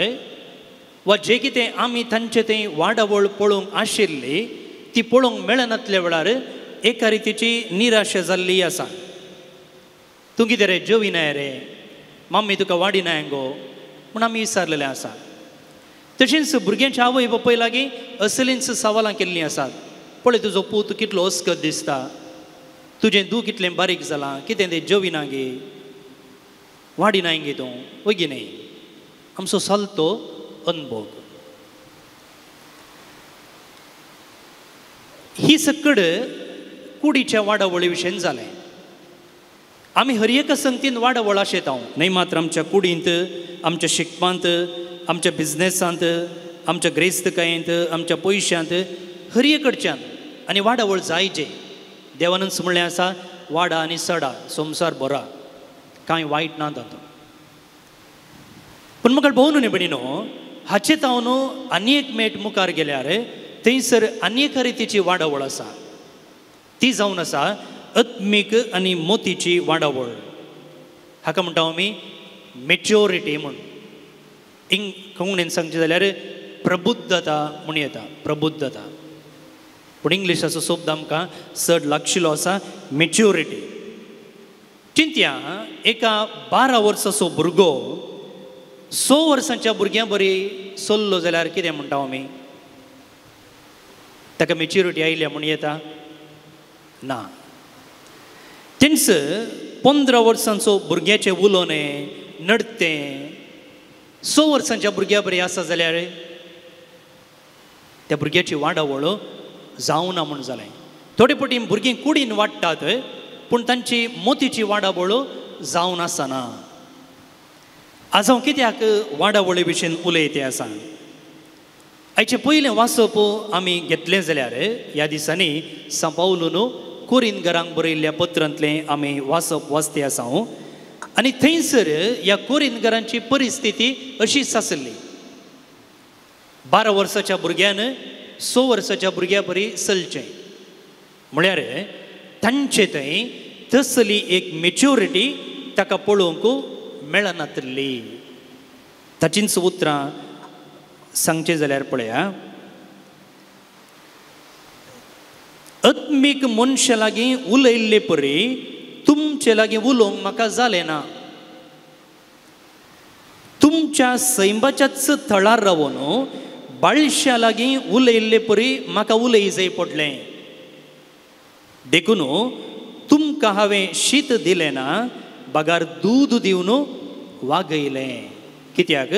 वा जे कितें आमी तांचे थंय वाडावळ पळोवंक आशिल्ली ती पळोवंक मेळनातल्या वेळार एका रितीची निराशा जाल्ली आसा. तूं कितें रे जेविनाय रे, मम्मी तुका वाडिनाय गो म्हूण आमी विचारलेलें आसा. तशेंच भुरग्यांच्या आवय बापाय लागीं असलींच सवालां केल्लीं आसात. पळय तुजो पूत कितलो अस्कत दिसता, तुजें दूख कितलें बारीक जालां, कितें तें जेविना गे, वाडिनाय गे तूं, वगी न्हय. आमचो सालतो अनभोग. ही सकड कुडीच्या वाडावळी विशयन जालें. आमी हर एका संगतीन वाडावळ आशेता न्हय मात्र आमच्या कुडींत, आमच्या शिकपांत, आमच्या बिजनेसांत, आमच्या ग्रेस्तकायेंत, आमच्या पयशांत, हर एकडच्यान आनी वाडावळ जायचे. देवानच म्हणलें आसा, वाडा आनी सडा संवसार बरा, कांय वायट ना तातूंत. पूण म्हाका भोव न्हय भयणीनो, हाचे तावन आनी एक मेट मुखार गेल्यार थंयसर आनी एका रितीची वाडावळ आसा, ती जावन आसा आत्मीक आनी मोतीची वाडावळ. हाका म्हणटा आमी मेच्योरिटी म्हूण. कोंकणीन सांगचें जाल्यार प्रबुद्धता म्हूण येता, प्रबुद्धता. पूण इंग्लिशाचो शब्द आमकां चड लागशिल्लो आसा, मेच्योरिटी. चिंत्या एका 12 वर्साचो भुरगो 6 वर्सांच्या भुरग्यां बरी चल्लो जाल्यार कितें म्हणटा आमी, ताका मेच्युरिटी आयल्या म्हूण येता ना. तेंच 15 वर्सांचो भुरग्याचें उलोवणें, नडतें 6 वर्सांच्या भुरग्या बरी आसा जाल्यार त्या भुरग्याची वाडावळ जावना म्हूण जालें. थोडे पटी भुरगीं कुडीन वाडटात पूण तांची मोतीची वाडावळ जावन आसना. आज हांव कित्याक वाडावळी विशीं उलयते आसा, आयचें पयलें वाचप आमी घेतलें जाल्यार ह्या दिसांनी सांव पावलून कोरिंदगरांक बरयल्ल्या पत्रांतलें आमी वाचप वाचते आसा. आनी थंयसर ह्या कोरिंदगरांची परिस्थिती अशीच आसली. 12 वर्साच्या भुरग्यान 6 वर्साच्या भुरग्या बरी चलचें म्हळ्यार तांचे थंय तसली एक मेच्युरिटी ताका पळोवंक मेळनातली. ताचींच उतरां सांगचें जाल्यार पळया, आत्मीक मनशा लागीं उलयल्ले परी तुमचे लागीं उलोवंक म्हाका जालें ना. तुमच्या सैमाच्याच थळार रावन बाळशा लागीं उलयल्ले परी म्हाका उलय जाय पडलें. देखून तुमकां हांवें शीत दिलें ना, बगार दूद दिवन वागयलें. कित्याक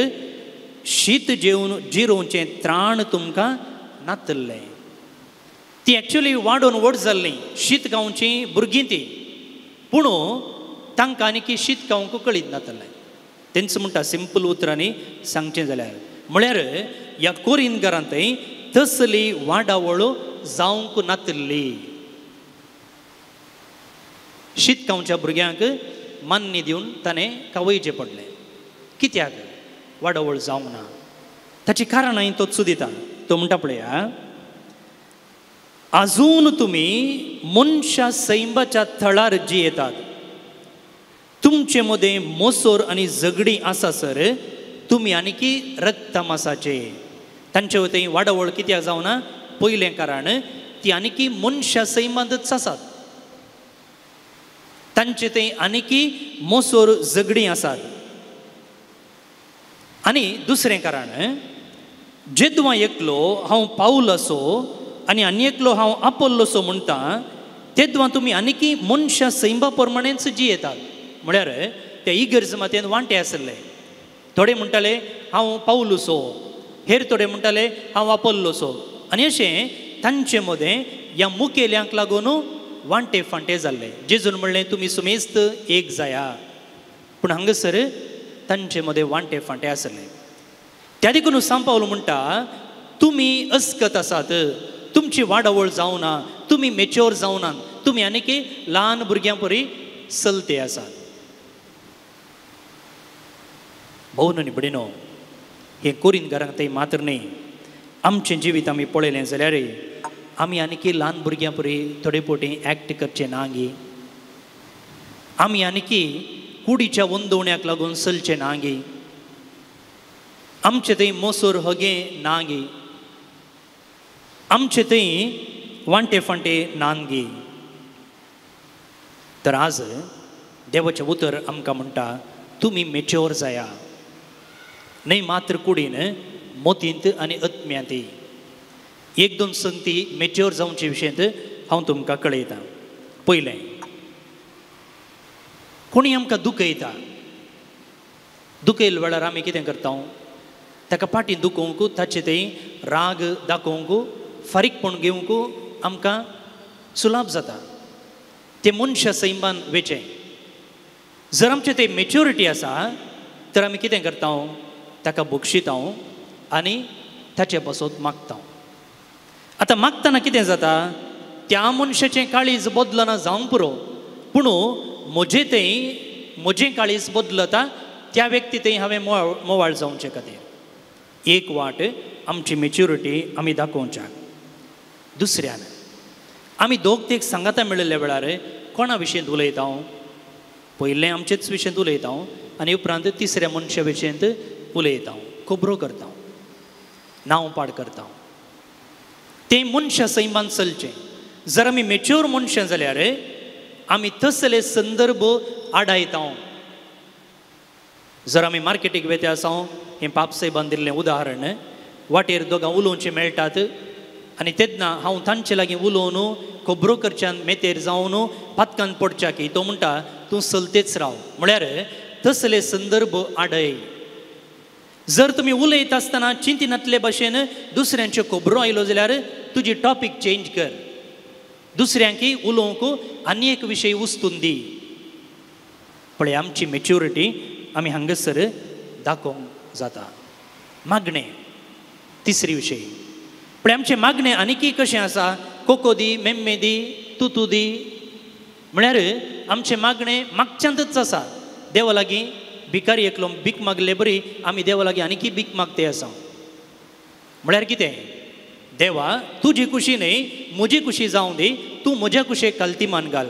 शीत जेवन जिरोवचें त्राण तुमकां नातल्लें. ती एक्चुली वाडोवन व्हड जाल्लीं शीत खावचीं भुरगीं ती, पूण तांकां आनी शीत खावंक कळीत नातलें. तेंच म्हणटा सिंपल उतरांनी सांगचें जाल्यार म्हळ्यार ह्या कोरिंदगरांतय तसली वाडावळ जावंक नातल्ली. शीत खावच्या भुरग्यांक मान्य दिवन ताणें खावयचें पडलें. कित्याक वाडावळ जावंक ना ताची कारणां तोच दिता. तो म्हणटा पळया, अजून तुमी मनशा सैंबाच्या थळार जियेतात. तुमचे मदें मोसोर आनी झगडी आसा सर तुमी आनीकी रक्तमासाचे. तांचे वतीन वाडावळ कित्याक जावना? पयलें कारण ती आनीकी मनशा सैमांतच आसात. तांचे थंय आनीकी मोसोर झगडी आसात. आनी दुसरें कारण, जेदवां एकलो हांव पावल असो आनी आनी एकलो हांव आपोल्लोसो म्हणटा तेदवां तुमी आनीकी मनशा सैमा प्रमाणेच जियेतात. म्हळ्यार त्या इगर्ज मातयेन वांटे आसले. थोडे म्हणटाले हांव पावलुसो, हेर थोडे म्हणटाले हांव आपोल्लोसो. आनी अशें तांचे मदें ह्या मुखेल्यांक लागून वांटे फांटे जाल्ले. जेजून म्हणलें तुमी सुमेस्त एक जाया, पूण हांगासर तांचे मदें वांटे फांटे आसले. त्या देखून सांव पावल म्हणटा तुमी अस्कत आसात, तुमची वाडावळ जावना, तुमी मेच्योर जावना, तुमी आनीकी ल्हान भुरग्यां परी चलते आसात. भोवन आनी भयणीनो, हें कोरिंदकारांक तें मात्र न्ही, आमचें जिवीत आमी पळयलें जाल्यार आमी आनीकी ल्हान भुरग्यां परी थोडे फावटी एक्ट करचें ना गी. आमी आनीकी कुडीच्या वंदवण्याक लागून चलचें ना गी. आमचे थंय मोसोर हगें ना गी. आमचे थंय वांटे फांटे नांगी. तर आज देवाचें उतर आमकां म्हणटा तुमी मेच्योर जाया, न्हय मात्र कुडीन, मोतींत आनी आत्म्यांत. एक दोन संगती मेच्योर जावचे विशयंत हांव तुमकां कळयतां. पयलें, कोणी आमकां दुखयता, दुखयल्या वेळार आमी कितें करता? ताका फाटीं दुखोवंक, ताचे थंय राग दाखोवंक, फारीकपण घेवंक आमकां सुलाभ जाता. तें मनशा सैमान वेचें. जर आमचें ते मेच्योरिटी आसा तर आमी कितें करता? ताका बक्षिता आनी ताचे पासत मागता. आतां मागतना कितें जाता? त्या मनशाचें काळीज बदलना जावंक पुरो, पूण म्हजें थंय म्हजें काळीज बदलता त्या व्यक्ती थंय हांवें मोवाळ जावचे खातीर एक वाट आमची मेच्युरिटी आमी दाखोवच्याक. दुसऱ्यान, आमी दोग तेग सांगाता मेळिल्ल्या वेळार कोणा विशयंत उलयता? पयलें आमचेच विशयंत उलयता आनी उपरांत तिसऱ्या मनशा विशयंत उलयता, खबरो करता, नांव पाड करता. तें मनशा सैमान चलचें. जर आमी मेच्योर मनशां जाल्यार आमी तसले संदर्भ आडायता. जर आमी मार्केटीक वेते आसा, हें पापसाहेबान दिल्लें उदाहरण, वाटेर दोगां उलोवचें मेळटात आनी तेन्ना हांव तांचे लागीं उलोवन खबरो करच्यान मेतेर जावन पातकान पडच्या की तो म्हणटा तूं चलतेच राव. म्हळ्यार तसले संदर्भ आडय. जर तुमी उलयता आसतना चिंतिनातले भाशेन दुसऱ्यांच्यो खबरो आयलो जाल्यार तुजी टॉपीक चेंज कर, दुसऱ्यांकी उलोवंक आनी एक विशय उस्तून दी. पळय आमची मेच्युरिटी आमी हांगासर दाखोवंक जाता. मागणें तिसरी विशय. पळय आमचें मागणें आनीकी कशें आसा? कोको दी, मेम्मे दी, तुतू दी. म्हळ्यार आमचें मागणें मागच्यांतच आसा. देवा लागीं भिकारी एकलो भीक मागले बरी आमी देवा लागीं आनीकी भीक मागते आसा. म्हळ्यार कितें? देवा तुजी खुशी न्हय म्हजी खुशी जावं दी, तूं म्हज्या कुशेक कालतीमान घाल.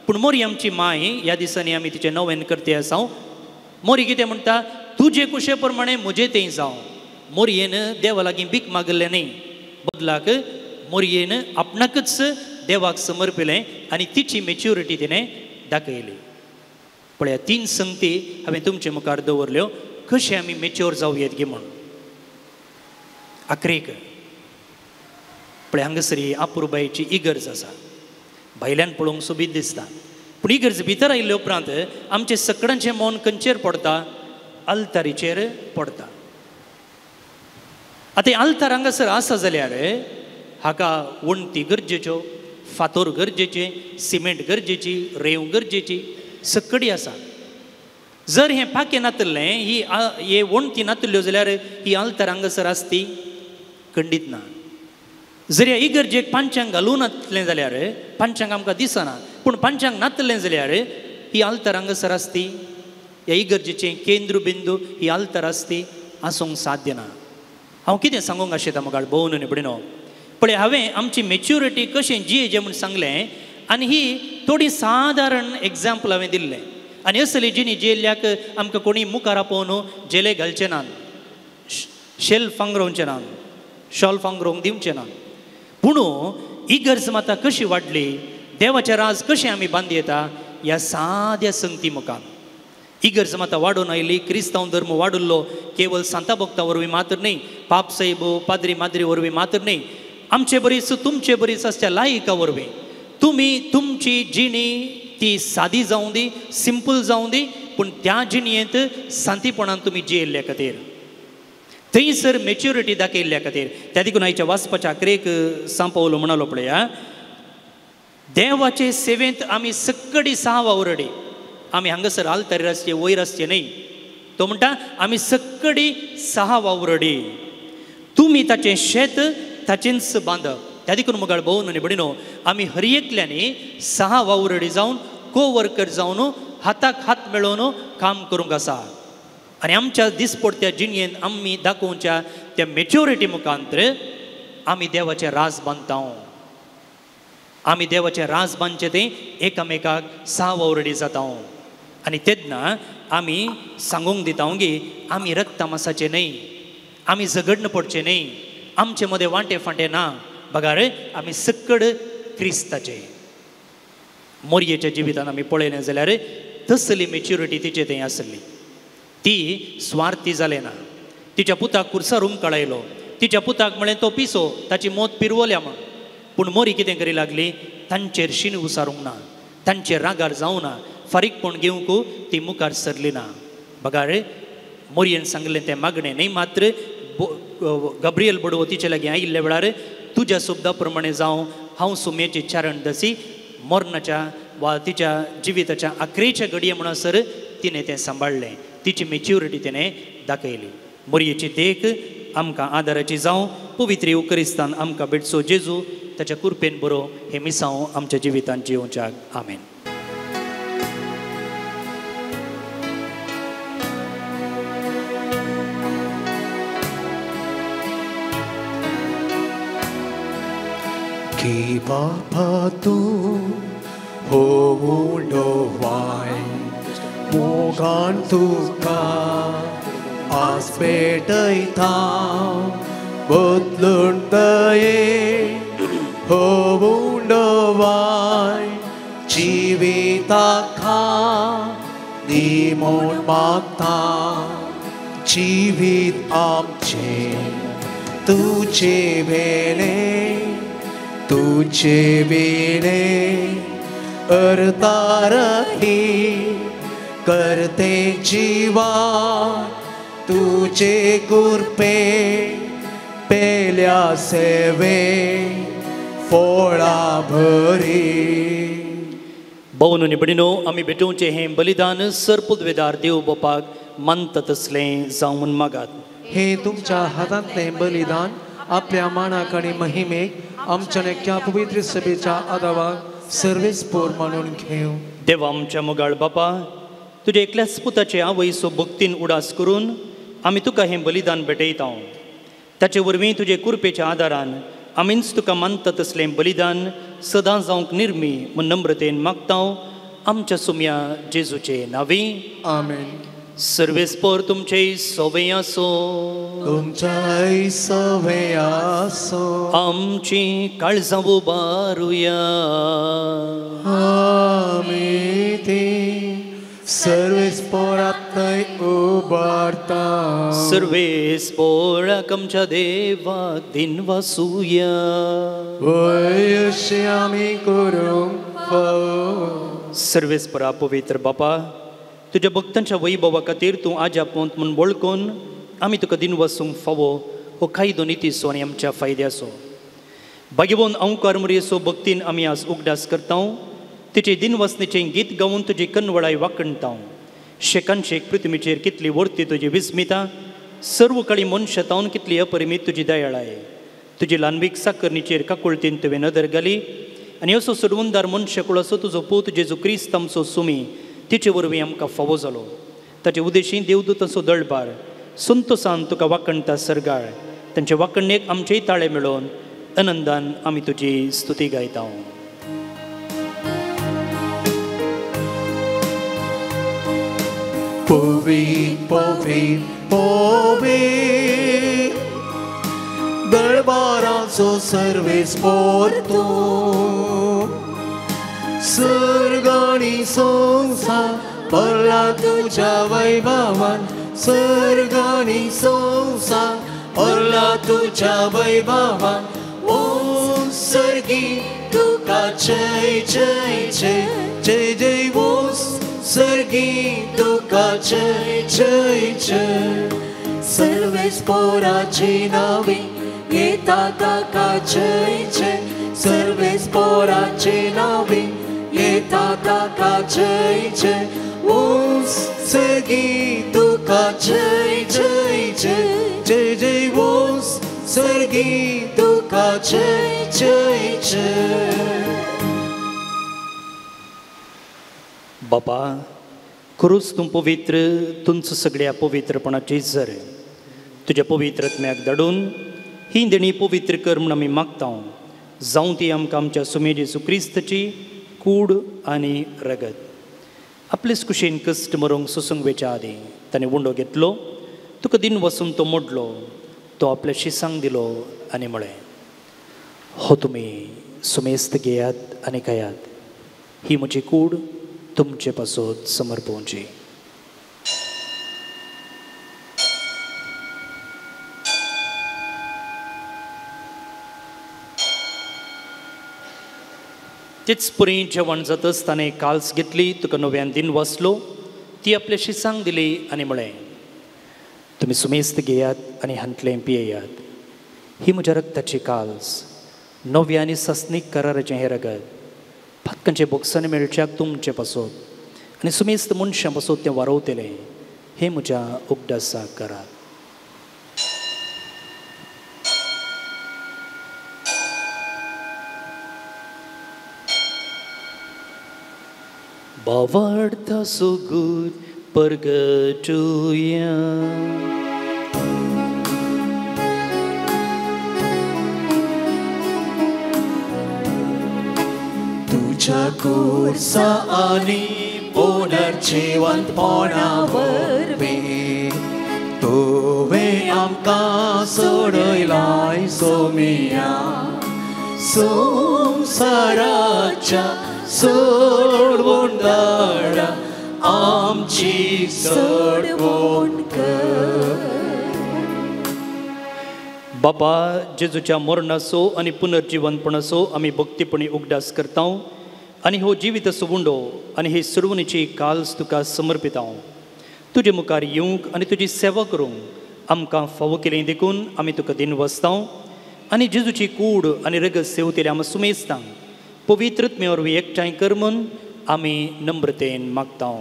पूण मोरी आमची माय, ह्या दिसांनी आमी तिचें नवेन करते आसा. मोरी कितें म्हणटा? तुजे कुशे प्रमाणे म्हजें तें जावं. मोरयेन देवा लागीं भीक मागलें न्हय, बदलाक मोरयेन आपणाकच देवाक समर्पिलें आनी तिची मेच्युरिटी तिणें दाखयली. पळया तीन संगती हांवें तुमचे मुखार दवरल्यो कशें आमी मेच्योर जावं येत गी म्हूण. आखरेक पळय हांगासर ही अपुरबायेची इगर्ज आसा. भायल्यान पळोवंक सोबीत दिसता, पूण इगर्ज भितर आयिल्ले उपरांत आमचें सगळ्यांचें मन खंयचेर पडटा? आल्तारीचेर पडटा. आतां आल्तार हांगासर आसा जाल्यार हाका वण्टी गरजेच्यो, फातोर गरजेचे, सिमेंट गरजेची, रेंव गरजेची, सकडी आसा. जर हें पाखें नातलें, ही हे वण्टी नातल्यो जाल्यार ही आल्तार हांगासर आसती खंडीत ना. जर ह्या इगर्जेक पांचांग घालूं नातलें जाल्यार, पांचांग आमकां दिसना, पूण पांचांग नातलें जाल्यार ही आल्तार हांगासर आसती. ह्या इगर्जेचें केंद्र बिंदू ही आल्तार आसती आसूंक साध्य ना. हांव कितें सांगूंक आशिल्लें म्हाका भोवन आनी भयणीनो, पळय हांवें आमची मेच्युरिटी कशें जियेचें म्हूण सांगलें आनी ही थोडी सादारण एग्जाम्पल हांवें दिल्लें. आनी असली जिणी जियेल्ल्याक आमकां कोणी मुखार आपोवन जेले घालचे नात, शेल फांगरोवचे नात, शॉल फांगरोवंक दिवचें ना. पूण इगर्ज माता कशी वाडली, देवाचें राज कशें आमी बांदी येता ह्या साद्या संगती मुखार. इगर्ज माता वाडून आयली, क्रिस्तांव धर्म वाडुल्लो केवल सांता भक्ता वरवीं मात्र न्हय, पाप साहेब पाद्री माद्री वरवीं मात्र न्हय, आमचे बरीच तुमचे बरीच आसच्या लायका वरवीं तुमी तुमची जिणी ती सादी जावं दी, सिंपल जावं दी, पूण त्या जिणयेंत सांतीपणान तुमी जियेल्ल्या खातीर, थंयसर मेच्युरिटी दाखयल्ल्या खातीर. त्या देखून आयच्या वाचपाच्या आखरेक सांपवलो म्हणालो पळया, देवाचे सेवेंत आमी सक्कडी सहा वावरडी, आमी हांगासर आलतारीर आसचे वयर आसचे न्हय. तो म्हणटा आमी सक्कडी सहा वावरडी, तुमी ताचें शेत ताचेंच बांदप. त्या देखून मुगाळ भोवन आनी भयणीनो आमी हर एकल्यांनी सहा वावरडी जावन कोवर्कर जावन हाताक हात मेळोवन काम करूंक आसा. आनी आमच्या दिसपडत्या जिणयेंत आमी दाखोवच्या त्या मेच्युरिटी मुखांतर आमी देवाचें राज बांदता. आमी देवाचें राज बांदचें तें एकामेकाक सहा वावरडी जाता. आनी तेन्ना आमी सांगूंक दिता की आमी रक्तमासाचे न्हय, आमी झगडणं पडचें न्हय, आमचे मदें वांटे फांटे ना, बगार आमी सक्कड क्रिस्ताचे. मोरयेच्या जिवितान आमी पळयलें जाल्यार तसली मेच्युरिटी तिचे थंय आसली. ती स्वार्थी जालें ना. तिच्या पुताक कुर्सार उमकळायलो, तिच्या पुताक म्हळें तो पिसो, ताची मोत पिरवल्या म्हण. पूण मोरी कितें करी लागली, तांचेर शीण उसारूंक ना, तांचेर रागार जावं ना, फारीकपण घेवंक ती मुखार सरली ना. बगार मोरयेन सांगलें तें मागणें न्हय मात्र गब्रियल बडवो तिचे लागीं आयिल्ल्या वेळार तुज्या शब्दा प्रमाणे जावं, हांव सुम्याची चारण दसी मरणाच्या वा तिच्या जिविताच्या आखरेच्या घडये म्हणसर तिणें तें सांबाळ्ळें. तिची मेच्युरिटी तिणें दाखयली. मोरयेची देख आमकां आदाराची जावं. पवित्र उकरिस्तान आमकां भेटचो जेजू ताच्या कुरपेन बरो हें मिसांव आमच्या जिवितांत जियोवच्याक. आमेन. की बापा तूं हो उडोवाय मोगान तुका आज पेटयता, बदलून दये हो उडोवाय जिविताखा दी म्हूण मागता, जिवीत आमचें तुजे वेले, तुझे बेड़े अरतारही करते जीवा, तुझे कुरपे पेल्या सेवे फोळा भरी. भोवन आनी भयणीनो आमी भेटोवचें हें बलिदान सरपुदवेदार देव बापाक मानता तसलें जावन मागात. हे तुमच्या हातांतलें बलिदान आपल्या मानाक आनी महिमेक आमच्या एक्या पवित्र सभेच्या आदावाक सर्वेस पोर मानून घेवं. देवा आमच्या मोगाळ बापा, तुज्या एकल्याच पुताचे आवयसो भक्तीन उडास करून आमी तुका हें बलिदान भेटयता. ताचे वरवीं तुजे कुरपेच्या आदारान आमीच तुका मानता तसलें बलिदान सदां जावंक निर्मी म्हूण नम्रतेन मागता आमच्या सुम्या जेजूचे नांवी. आमेन. सर्वेस्पोर तुमचे सवे आसो, तुमच्याय सवे आसो. आमची काळजां उबारुया, आमी ती सर्वेस्पोरांतय उबारता. सर्वेस्पोराक आमच्या देवाक दिनवासुया, वय अशें आमी करूंक फावो. सर्वेस्पोरा पवित्र बापा, तुज्या भक्तांच्या वैभवा खातीर तूं आज्या पोंत म्हूण वळखून आमी तुका दिनवासूंक फावो हो कायदो नितीचो आनी आमच्या फायद्याचो. भाग्यवंत अंकार मुरयेचो भक्तीन आमी आज उगडास करता. तिचे दिनवासनेचें गीत गावन तुजी कनवळाय वाकणता. शेकान शेक पृथ्वीचेर कितली वर्ती तुजी विस्मिता, सर्व काळी मनशातावन कितली अपरिमीत तुजी दयाळाय. तुजी ल्हानवीक साकरणीचेर काकुळतीन तुवें नदर घाली आनी असो सोडवणदार मनशाकुळाचो तुजो पूत जेजू क्रिस्त आमचो सुमी तिचे वरवीं आमकां फावो जालो. ताचे उदेशी देवदूतांचो दळबार संतोसान तुका वाकणता सर्गाळ, तांचे वाकणेक आमचेय ताळे मेळोवन आनंदान आमी तुजी स्तुती गायता. पवित्र पवित्र पवित्र दरबाराचो सर्वेस पोरतो सर्ग आनी संवसार भरला तुज्या वैभवान सर्ग आनी संवसार भरला तुज्या वैभवान ओ सर्गी तुका जय जय जय जय जय ओ सर्गी तुका जय जय जय सर्वेस पोराचे नावे येता ताका जय जय सर्वेस पोराचे नावे येता ताका जय जय ओ सर्गी तुका जय जय जय जय जय ओ सर्गी तुका जय जय जय. बापा क्रूस तूं पवित्र तुमचो सगळ्या पवित्रपणाची जर तुज्या पवित्रत्म्याक धाडून ही देणी पवित्र कर म्हूण आमी मागता. जावं ती आमकां आमच्या सुमे जेजू क्रिस्तची कूड आनी रगत. आपलेच कुशीन कश्ट मरूंक सोसूंक वेच्या आदीं ताणें उंडो घेतलो, तुका दिन वसून तो मोडलो, तो आपल्या शिसांक दिलो आनी म्हळें, हो तुमी सुमेस्त घेयात आनी खायात, ही म्हजी कूड तुमचे पासत समर्पोवची. तेच परी जेवण जातच ताणें काल्स घेतली, तुका नव्यान दिन वाचलो, ती आपल्या शिसांक दिली आनी म्हळें, तुमी सुमेस्त घेयात आनी हांतलें पियेयात, ही म्हज्या रक्ताची काल्स, नव्या आनी सासणीक कराराचें हें रगत, पातकांचे बोगसाने मेळच्याक तुमचे पासत आनी सुमेस्त मनशां पासत तें वारवतलें, हें म्हज्या उगडासाक करात. बावडता सुगूर परगटुया. तुझ्या कुर्सा आनी पुनर्जिवंतपणा वरवीं तुवें आमकां सोडयलाय सोमिया संवसाराच्या सोडवून धाडा आमची सोडवून कर. बापा जेजूच्या मरणाचो आनी पुनर्जिवंतपणाचो आमी भक्तीपणी उगडास करता आनी हो जिवीत उंडो आनी ही सुरवणीची काल्स तुका समर्पिता. तुजे मुखार येवंक आनी तुजी सेवा करूंक आमकां फावो केली देखून आमी तुका दिन वसता आनी जेजूची कूड आनी रगत सेवतले आमी सुमेस्तां पवित्रत्मे वरवीं एकठांय कर म्हूण आमी नम्रतेन मागता.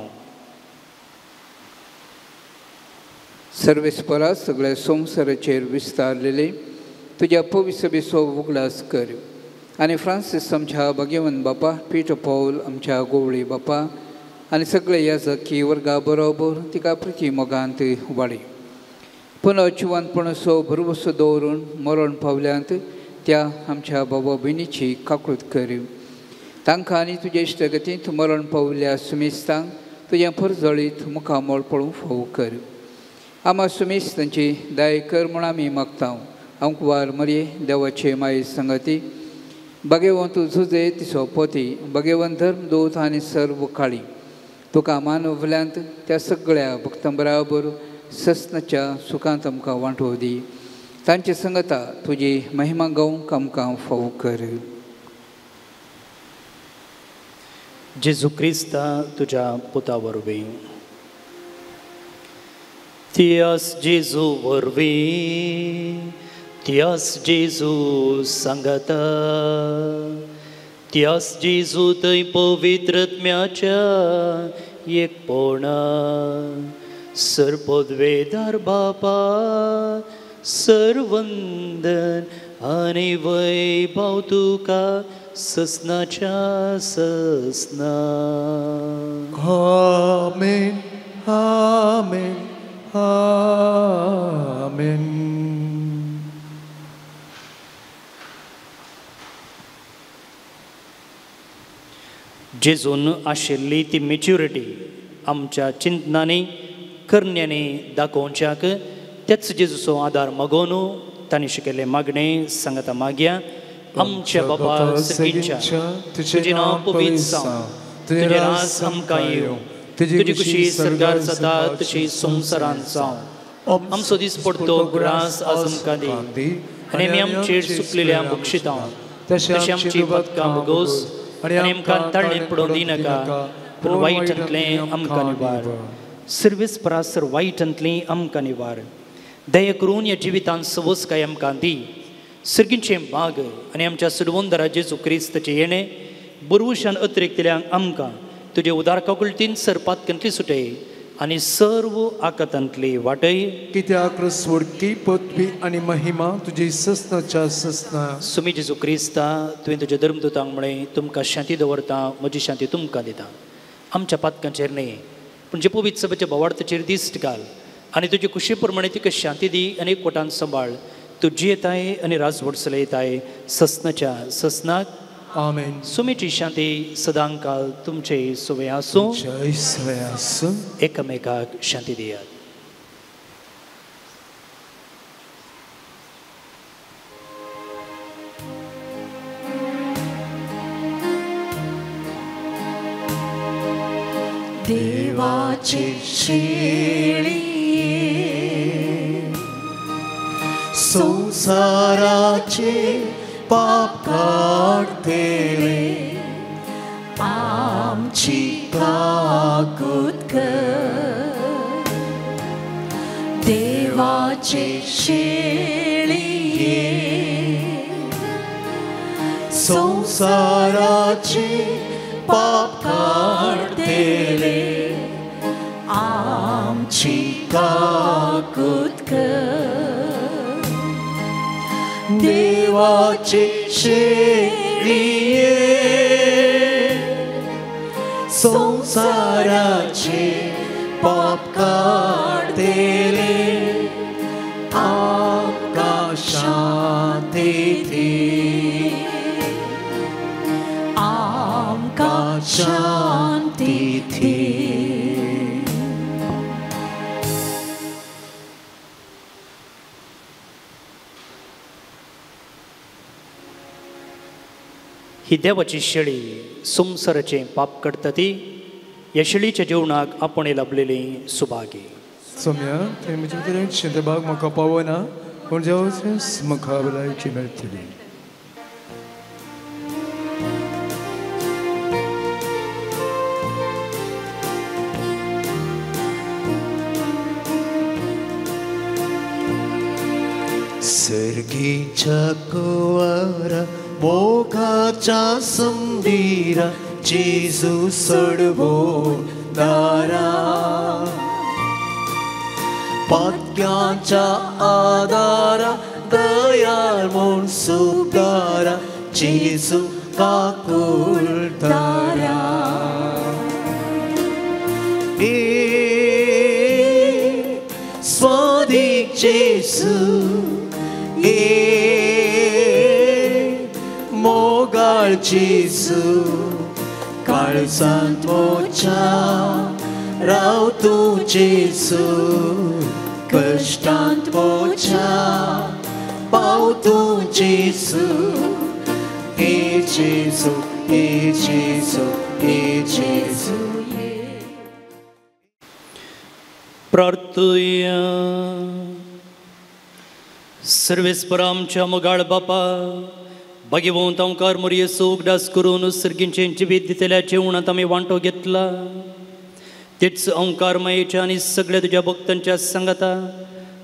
सर्वेस्परा सगळ्या संवसाराचेर विस्तारलेले तुज्या पविसबेचो उगडास कर आनी फ्रांसीस आमच्या भगेवन बापा, पीटर पॉल आमच्या गोवळी बापा आनी सगळे याजकी वर्गा बरोबर तिका प्रिती मोगांत वाडी पुनः जिवंतपणाचो भरवसो दवरून मरण पावल्यांत त्या आमच्या बाबा भयणीची काकूत कर. तांकां आनी तुजे इश्टगतींत मरण पावल्या सुमेस्तांक तुजें परजळीत मुखामळ पळोवंक फावो कर. आमा सुमेस्तांची दया कर म्हूण आमी मागता. अंकवार मरये देवाचे माये संगती भगेवंत झुजे तिचो पोती भगेवंत धर्म दोत आनी सर्व काळी तुका मानवल्यांत त्या सगळ्या भक्तां बराबर ससनाच्या सुखांत आमकां वांटो दी. तांची संगता तुजी महिमा गावंक आमकां फावो कर. जेजू क्रिस्ता तुज्या पुता वरवीं, त्यास जेजू वरवीं, त्यास जेजू सांगता, त्यास जेजू थंय पवित्रत्म्याच्या एकपणा सर्पद्वेदार बापा सर्वंदन आनी वैभव तुका ससनाच्या ससना. आमेन आमेन आमेन. जेजून आशिल्ली ती मेच्युरिटी आमच्या चिंतनांनी करण्यांनी दाखोवच्याक तेच जेजूचो आदार मागोवन तांणी शिकयल्लें मागणें सांगता मागया. आमच्या बाबा सर्गीच्या, तुजें नांव पवित्र जावं, तुजें राज आमकां येवं, तुजी खुशी सर्गार जाता तशी संवसारांत जावं. आमचो दीस पडतो ग्रास आज आमकां दी आनी आमी आमचेर चुकलेल्या बक्षिता तशी आमची पदकां भोगोस आनी आमकां ताळणेंत पडोवन दिनाका, पूण वायटांतलें आमकां निवार. सर्वेस परासर वायटांतलें आमकां निवार. दया करून ह्या जिवितांत सवसकाय आमकां दी. सर्गीचें बाग आनी आमच्या सुडवंदरा जेजू क्रिस्ताचें येणें बरवशान अतिरिक्तल्यांक आमकां तुजे उदार काकुळटीन सरपातकांतली सुटय आनी सर्व आकातांतली वाटय. कित्याक स्वर्गी पदवी आनी महिमा तुजी ससनाच्या ससना. सुमी जेजू क्रिस्ता, तुवें तुज्या धर्मदूतांक म्हळें, तुमकां शांती दवरता, म्हजी शांती तुमकां दिता. आमच्या पातकांचेर न्हय पूण जे पवित्र सभेच्या भावार्थाचेर दिश्ट घाल आनी तुजे खुशी प्रमाणे तिका शांती दी आनी एकवटान सांबाळ. तूं जियेताय आनी राजवट चलयताय ससनाच्या ससनाक. आमेन. सुमीची शांती सदांकाल तुमचे सुवे आसूं. जय सुवे आसूं. एकामेकाक शांती दियात. देवाचे शेळये संसाराचे पाप काडटले आमची काकूत कर. देवाचे शेळये संसाराचे पाप काडटले आमची काकूत कर. देवाचे शेळये संसाराचे पाप काडटले आमकां शांती दी, आमकां शांती दी. ही देवाची शेळी संवसाराचें पाप करता ती ह्या शेळीच्या जेवणाक आपण लाभलेली सुभागी. सोम्या, तुवें म्हजे भितर शिंदबाग म्हाका पावना, पूण जेवच म्हाका भलायकी मेळटली. सर्गीच्या कुंवरा मोगाच्या संदीरा जेजू सोडवून दारा, पातक्यांच्या आदारा दयाळ म्हूण सुदारा जेजू काकुळटारा. ए स्वादीक जेजू, ए मोगाळ जेजू, काळजांत म्हज्या राव तूं जेजू, कश्टांत म्हज्या पाव तूं जेजू. ए जेजू, ए जेजू, ए जेजू. प्रार्थुया. सर्वेस्पर आमच्या मोगाळ बापा, भाग्यवंत ओंकार मोरयेचो उगडास करून सर्गींचें जिवीत दितल्या जेवणांत आमी वांटो घेतला, तेच ओंकार मायेच्या आनी सगळ्या तुज्या भक्तांच्या सांगाता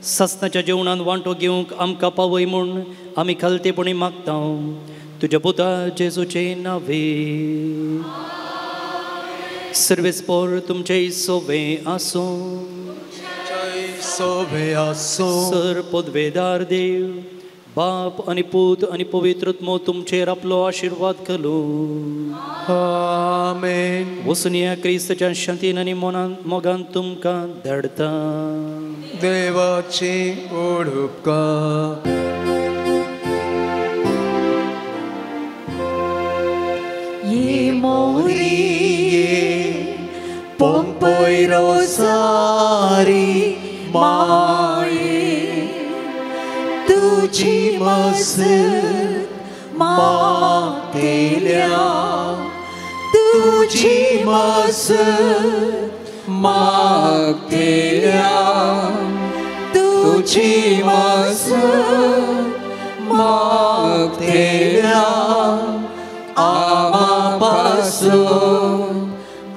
सासणाच्या जेवणांत वांटो घेवंक आमकां पावय म्हूण आमी खालतेपणी मागता तुज्या पुता जेजूचे नावे. सर्वेस्पर तुमचें सोवे आसूं. सोवे आसूं. सर पदवेदार देव बाप आनी पूत आनी पवित्र आत्मो तुमचेर आपलो आशिर्वाद घालूं. आमेन. वचून ह्या क्रिस्ताच्या शांतीन आनी मोनान मोगान तुमकां धाडटा. देवाची ओड उपकार. ये मोरी रोजारी माये तुझी मसत मागतेल्या तुझी मसत मागतेल्या तुझी मसत मागतेल्या आमापासून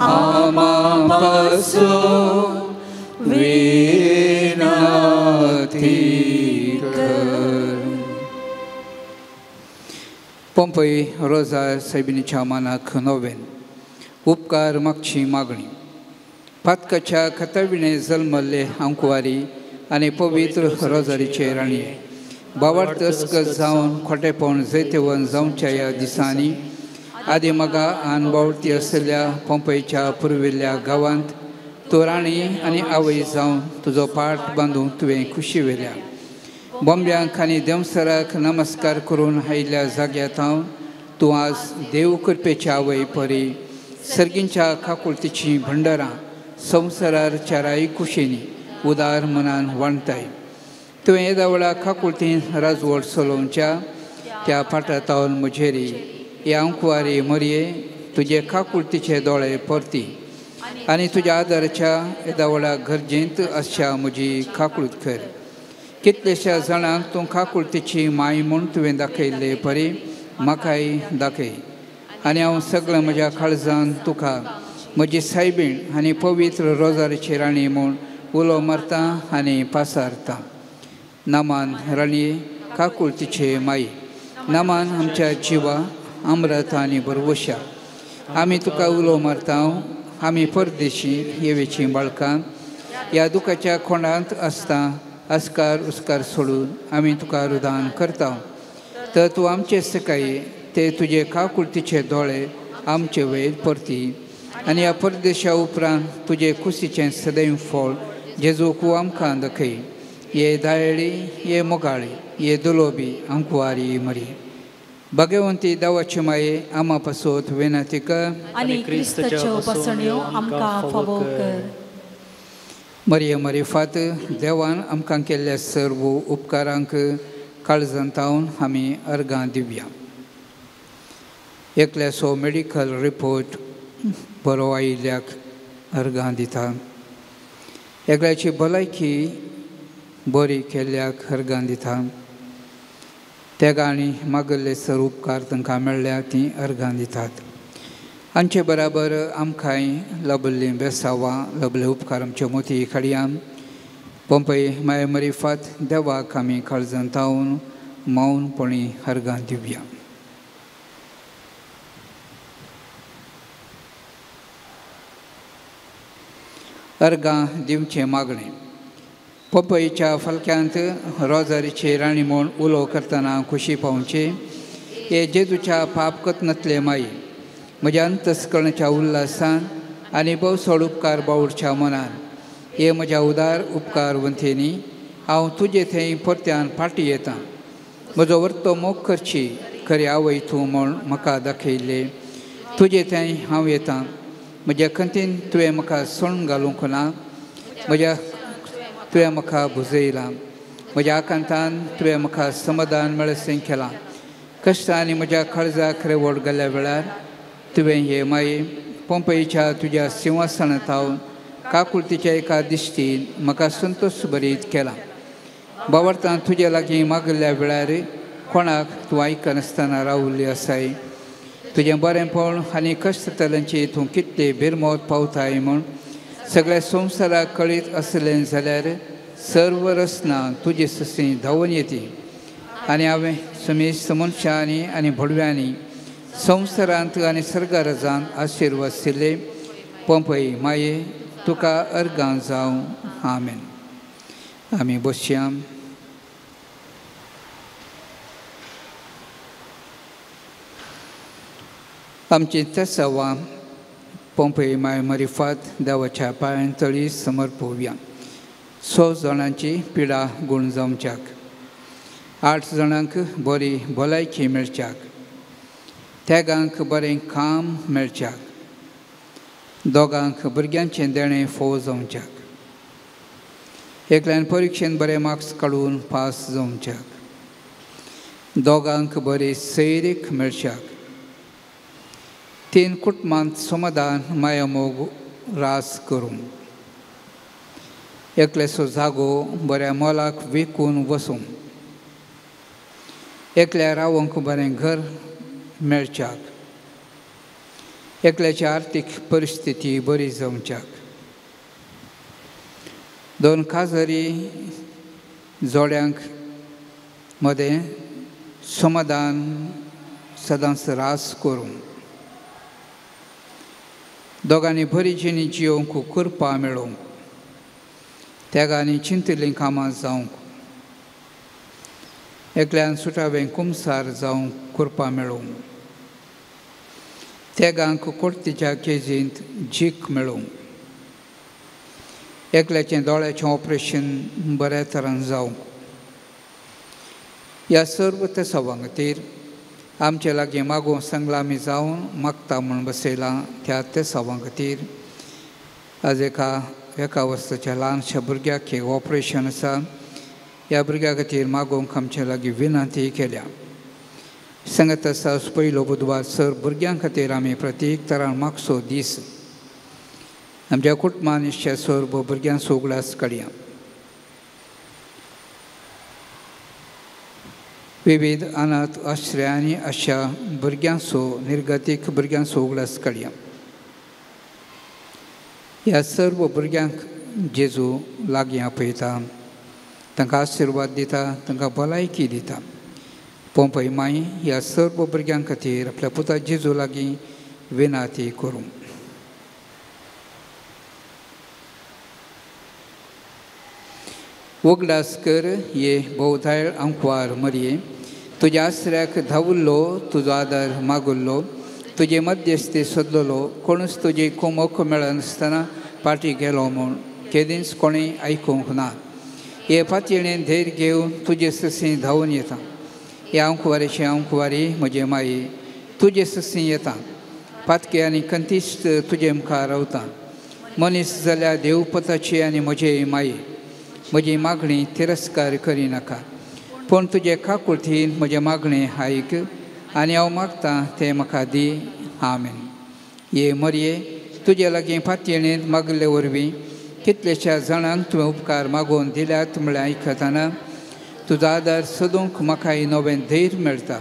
आमापासून विनती कर. पंपई रोजा सायबिणीच्या मानाक नोवेन उपकार मागची मागणी. पातकाच्या खताविणे जल्मल्ले आंकुवारी आनी पवित्र रोजारीचे राणी बावार्थ अस्कत जावन खोटेपण जैतेवन जावच्या ह्या दिसांनी आदी मगा आन बावटी आशिल्ल्या पंपईच्या पुर्विल्ल्या गांवांत तूं राणी आनी आवय जावन तुजो पाट बांदून तुवें खुशी व्हेल्या. बोंब्यांक आनी देंवसराक नमस्कार करून आयिल्ल्या जाग्यांत हांव तूं आज देव कृपेच्या आवय परी सर्गींच्या काकुळतीचीं भंडारां संवसारार चाराय कुशींनी उदार मनान वांटताय. तुवें येदा वेळा काकुळतीन राजवट चलोवच्या त्या पाटातावन म्हजेरी हे आंकुवारी मरये तुजे काकुळतीचे दोळे परती आनी तुज्या आदाराच्या येदा वेळा गरजेंत आसच्या म्हजी काकूळत कर. कितलेश्या जाणांक तूं काकुळतीची माय म्हूण तुवें दाखयल्ले परी म्हाकाय दाखय आनी हांव सगळें म्हज्या काळजान तुका म्हजी सायबीण आनी पवित्र रोजारीची राणी म्हूण उलो मारता आनी पासारता. नामान राणी काकुळतीचे माई, नामान आमच्या जिवा अमृत आनी बरवशा, आमी तुका उलो मारता. आमी परदेशी येवेचीं बाळकां ह्या दुखाच्या खोंडांत आसता आस्कार उस्कार सोडून आमी तुका रुदान करता. तर तूं आमचे सकाळी ते तुजे काकुळतीचे दोळे आमचे वयर परती आनी ह्या परदेशा उपरांत तुजे कुशीचें सदैव फळ जेजूक आमकां दाखय. ये दायळी ये मोगाळी ये दुलोबी आंकुवारी मरी भगवंती देवाची माये आमा पासत विनंती कर आनी क्रिस्ताच्यो बसण्यो आमकां फावो कर. मरिय मरिफात देवान आमकां केल्ल्या सर्व उपकारांक काळजांत तावन आमी अर्गां दिवया. एकल्याचो मेडिकल रिपोर्ट बरो आयिल्ल्याक अर्गां दिता. एकल्याची भलायकी बरी केल्ल्याक अर्गां दिता. तेगा आनी मागल्ले सर उपकार तांकां मेळ्ळ्या तीं अर्गां दितात. आमचे बराबर आमकांय लबल्लीं बेसावां लबले उपकार आमचे मोती खाडया. पंपय माय मरिफात देवाक आमी काळजांत तावन मौनपणी अर्गां दिवया. अर्गां दिवचें मागणें. पंपईच्या फालक्यांत रोजारीची राणी म्हूण उलो करतना खुशी पावची हे जेजूच्या पाप कथनांतले माई म्हज्या अंतस्करणाच्या उल्हासान आनी भोव चड उपकार बावडच्या मनान हे म्हज्या उदार उपकार वंथेनी हांव तुजे थंय परत्यान फाटी येता. म्हजो वर्तो मोग करची खरी आवय तूं म्हूण म्हाका दाखयल्ले तुजे थंय हांव येता. म्हज्या खंतीन तुवें म्हाका सोण घालूंक ना, म्हज्या तुवें म्हाका भुजयलां, म्हज्या आकांतान तुवें म्हाका समाधान मेळसें केलां. कश्ट आनी म्हज्या काळजाक रेवड गेल्ल्या वेळार तुवें हे माये पंपईच्या तुज्या सिंहासनांत हांव काकुळतीच्या एका दिश्टीन म्हाका संतोश भरीत केला. बावडतां तुजे लागीं मागिल्ल्या वेळार कोणाक तूं आयकनासतना रावल्ली आसाय. तुजें बरेंपण आनी कश्ट तलांची तूं कितले भिरमोत पावताय म्हूण सगळ्या संवसाराक कळीत आसलें जाल्यार सर्व रचना तुजे ससी धांवून येती आनी हांवें समेस्त मनशांनी आनी भोडव्यांनी संवसारांत आनी सर्गारजान आशिर्वाद दिले. पंपय माये तुका अर्गां जावं. आमेन. आमी बसया. आमची तेसावां पंपय माय मरिफात देवाच्या पांयांतळी समर्पोवया. 6 जाणांची पिडा गूण जावच्याक, 8 जाणांक बरी भलायकी मेळच्याक, त्यागांक बरें काम मेळच्याक, दोगांक भुरग्यांचें देणें फोव जावच्याक, एकल्यान परिक्षेन बरे मार्क्स काडून पास जावच्याक, दोगांक बरी सैरीक मेळच्याक, 3 कुटुंबांत समाधान मायामोग रास करूंक, एकल्याचो जागो बऱ्या मोलाक विकून वसूंक, एकल्या रावंक बरें घर मेळच्याक, एकल्याची आर्थीक परिस्थिती बरी जावच्याक, 2 खाजरी जोड्यांक मदें समाधान सदांच रास करूंक, दोगांनी बरी जिणी जियोवंक कृपा मेळोवंक, त्यागांनी चिंतिल्लीं कामां जावंक, एकल्यान सुटावें कुमसार जावंक कृपा मेळोवंक, तेगांक कोर्तीच्या केजींत जीक मेळोवंक, एकल्याचें दोळ्याचें ऑपरेशन बऱ्या तरान जावंक. ह्या सर्व तेसांवां खातीर आमचे लागीं मागूंक सांगलां आमी जावन मागता म्हूण बसयलां त्या तेसांवां खातीर आज एका वर्साच्या ल्हानशा भुरग्याक एक ऑपरेशन आसा. ह्या भुरग्या खातीर मागूंक आमचे लागीं विनंती केल्या. सांगत आसा पयलो बुधवार सर भुरग्यां खातीर आमी प्रत्येक तरान मागचो दीस. आमच्या कुटुंबान निश्चय सर्व भुरग्यांचो उगडास काडया. विविध अनाथ आश्रयांनी अशा भुरग्यांचो निर्गतीक भुरग्यांचो उगडास काडया. ह्या सर्व भुरग्यांक जेजू लागीं आपयता, तांकां आशिर्वाद दिता, तांकां भलायकी दिता. पोंपय माई ह्या सर्व भुरग्यां खातीर आपल्या पुता जेजू लागीं विनंती करूं. उगडास कर ये भोवधायल आंकवार मरये, तुज्या आसऱ्याक धांवल्लो, तुजो आदार मागुल्लो, तुजे मध्यस्ती सोदलेलो, कोणूच तुजी कुमक मेळनासतना फाटीं गेलो म्हूण केदींच कोणें आयकूंक ना. हे फातयेणेन धैर्य घेवन तुजे ससी धांवून येता. हे आंकवारीचे आंकवारी म्हजे माई, तुजे ससी येता. पातके आनी कंतिश्ट तुजे मुखार रावता. मनीस जाल्यार देवपताची आनी म्हजे माई, म्हजी मागणी तिरस्कार करिनाका, पूण तुजे काकुळतीन म्हजें मागणें आयक आनी हांव मागतां तें म्हाका दी. आमेन. ये मरये, तुजे लागीं फातयेणेंत मागले वरवीं कितलेश्या जाणांक तुवें उपकार मागोवन दिल्यात म्हळ्यार आयकतना तुजो आदार सोदूंक म्हाका नवें धैर्य मेळटा.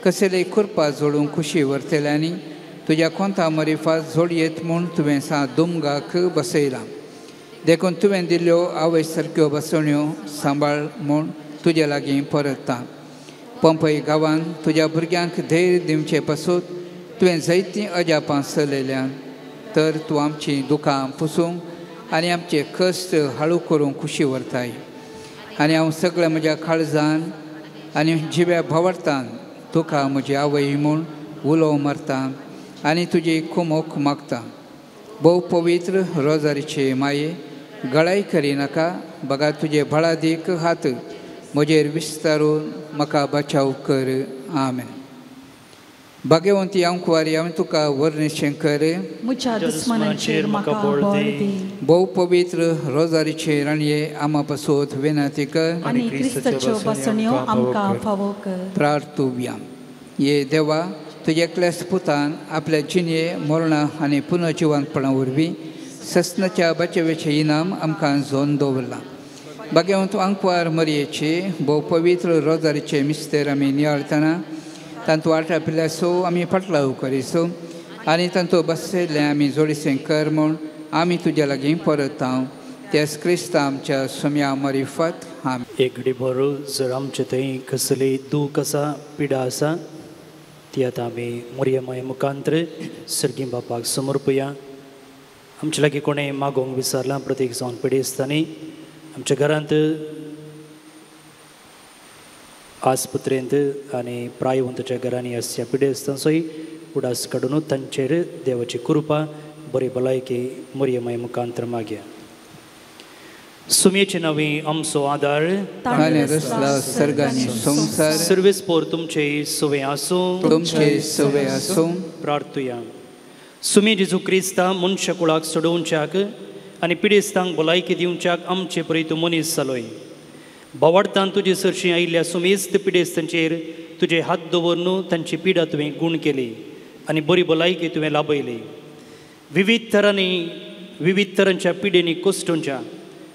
कसलेय कृपा जोडूंक खुशी व्हरतल्यांनी तुज्या कोंता मरिफात जोडयेत म्हूण तुवें सा दुमगाक बसयलां. देखून तुवें दिल्ल्यो आवय सारक्यो बसवण्यो सांबाळ म्हूण तुजे लागीं परतता. पंपय गांवान तुज्या भुरग्यांक धैर्य दिवचे पासून तुवें जायतीं अजापां चलयल्यान, तर तूं आमचीं दुकां पुसूंक आनी आमचे कश्ट हाळू करूंक खुशी व्हरताय. आनी हांव सगळ्या म्हज्या काळजान आनी जिव्या भावार्थान तुका म्हजी आवय म्हूण उलो मारता आनी तुजी कुमोक मागता. भोव पवित्र रोजारीचे माये, गळाय करिनाका, बगा तुजे बळादीक हात म्हजेर विस्तारून म्हाका बचाव कर. आमेन. भाग्यवंती आंकवारी, हांवें तुका वर्णेशें कर. म्हज्या दुस्मानांचेर म्हाका बळ दी. भोव पवित्र रोजारीचे राणये, आमा पासत विनंती कर आनी क्रिस्ताच्यो बसण्यो आमकां फावो कर. प्रार्थुया. ये देवा, तुज्या एकल्याच पुतान आपल्या जिणये मरणा आनी पुनर्जिवंतपणा वरवीं ससनाच्या बचावेचें इनाम आमकां जोन दवरलां. भाग्यवंत आंकवार मरयेचे भोव पवित्र रोजारीचे मिस्तेर आमी नियाळतना तांतू आटापिल्ल्याचो आमी फाटलाव करिसो आनी तांतू बसयल्लें आमी जोडीसें कर म्हूण आमी तुज्या लागीं परत हांव त्याच क्रिस्ता आमच्या सोम्या मरिफात. आमी एक घडी भर जर आमचे थंय कसली दूख आसा, पिडा आसा, ती आतां आमी मोरये मुखांत्र सर्गी बापाक समर्पया. आमचे लागीं कोणें मागोवंक विसरलां प्रत्येक जावन पिडेस्तांनी आमच्या घरांत आस्पत्रेंत आनी प्रायवंताच्या घरांनी आसच्या पिडेस्तांचोय उडास काडून तांचेर देवाची कृपा बरी भलायकी मोरये मुखांत्र मागया. सुमेचे नवी आमचो आदार सर्वेस पोर तुमचे सुवे आसूं, तुमचे सुवे आसूं. प्रार्थुया. सुमी जेजू क्रिस्ता मनशाकुळाक सोडोवच्याक आनी पिडेस्तांक भलायकी दिवच्याक आमचे परी तूं मनीस जालोय. बोवाळतान तुजे सरशीं आयिल्ल्या सुमेस्त पिडेस्तांचेर तुजे हात दवरून तांची पिडा तुवें गूण केली आनी बरी भलायकी तुवें लाभयली. विविध तरांनी विविध तरांच्या पिडेनी कोश्टोंच्या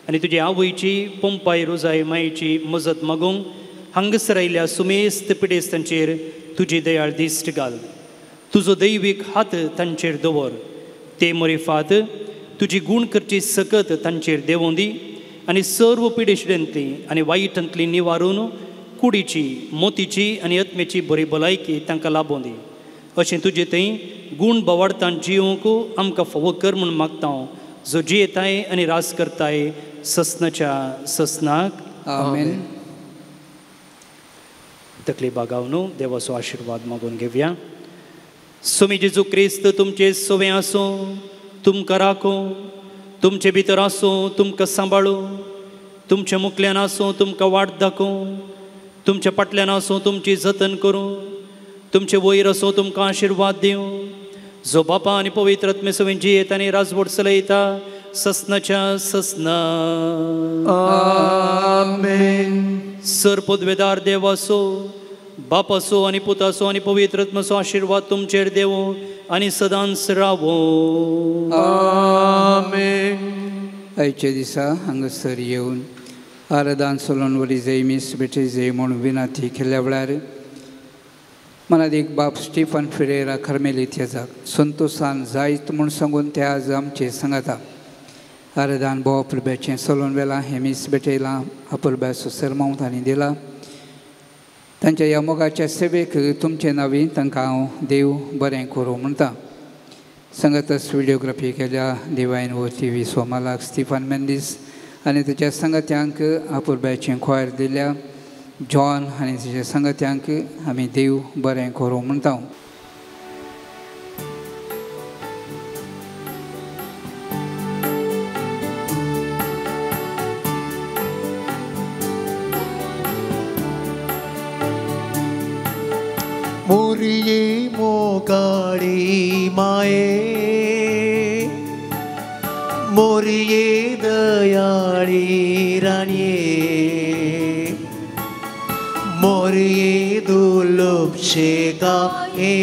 आनी तुजे आवयची पंपाय रोजाय मायेची मजत मागूंक हांगासर आयिल्ल्या सुमेस्त पिडेस्तांचेर तुजी दयाळ दिश्ट घाल. तुजो दैवीक हात तांचेर दवर. ते मरिफात तुजी गूण करची सकत तांचेर देंवों दी आनी सर्व पिडेशिडेंतली आनी वायटांतली निवारून कुडीची मोतीची आनी आत्मेची बरी भलायकी तांकां लाबों दी. अशें तुजे थंय गूण बोवाळतान जिवंक आमकां फावो कर म्हूण मागता हांव, जो जियेताय आनी रास करताय ससनाच्या ससनाक. आमेन. तकली बागावन देवाचो आशिर्वाद मागून घेवया. स्वामी जेजू क्रिस्त तुमचे सवें आसूं, तुमकां राखूं, तुमचे भितर आसूं, तुमकां सांबाळूं, तुमच्या मुखल्यान आसूं, तुमकां वाट दाखोवं, तुमच्या फाटल्यान आसूं, तुमची जतन करूं, तुमचे वयर आसूं, तुमकां आशिर्वाद दिवं. जो बापा आनी पवित्र आत्मे सवें जियेता आनी राजवट चलयता ससनाच्या ससना. आमेन. सर पदवेदार देवासो बापासो आनी पुतासो आनी पवित्र आत्म्याचो आशिर्वाद तुमचेर देवो आनी सदांच रावो. आमेन. आयच्या दिसा हांगासर येवन आराधन सोलोन वरी जय मीस भेटे जय म्हूण विनंती केल्या वेळार मनादीक बाप स्टीफन फिरेरा करमेली तेजाक संतोशान जायत म्हूण सांगून ते आज आमचे सांगाता. आराधन भोव अपुरब्याचें सोलोन वेलां हें मीस भेटयलां अपुरब्याचो सरमांव तांणी दिला. तांच्या ह्या मोगाच्या सेवेक तुमचे नांवी तांकां हांव देव बरें करूं म्हणटा. संगतच व्हिडियोग्राफी केल्या डिवायन ओ टी व्ही सोमालाक स्टिफन मेंदीस आनी ताच्या संगत्यांक अपुरब्याचें खोयर दिल्या जॉन आनी ताच्या संगत्यांक आमी देव बरें करूं म्हणटा. मोरिये मोगाळी माये मोरिये दयाळी राणये मोरिये दुर्लभशे गाये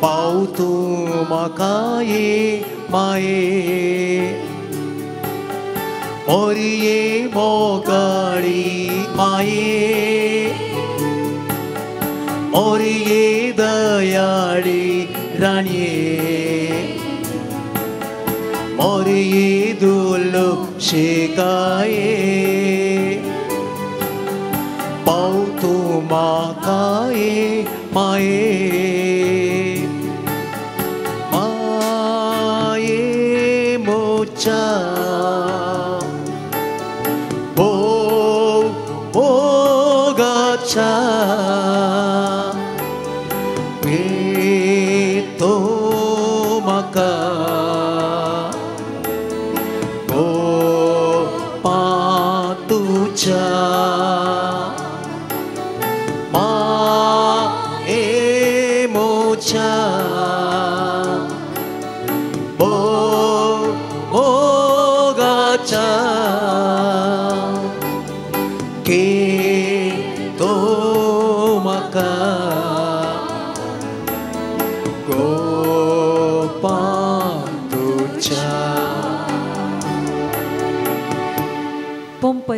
पाव तूं म्हाका ये माये मोरिये मोगाळी माये मोरिये दयाळी राणये मोरिये दुर्लभशे गाये पाव तूं म्हाका ये माये माये मोच्या भोव मोगाच्या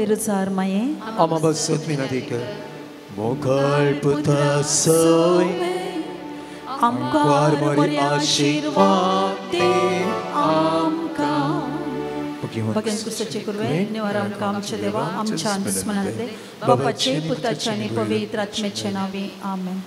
रुजार माये आमा बसत विनंती कर. मोगाळ पुता सय आमकां बरे आशिर्वाद दे आमकां. भगेन कुसाचे कुरवे निवार आमकां आमच्या देवा आमच्या स्मरणांतले बापाचे पुताचे आनी पवित्र आत्म्याचे नांवी. आमेन.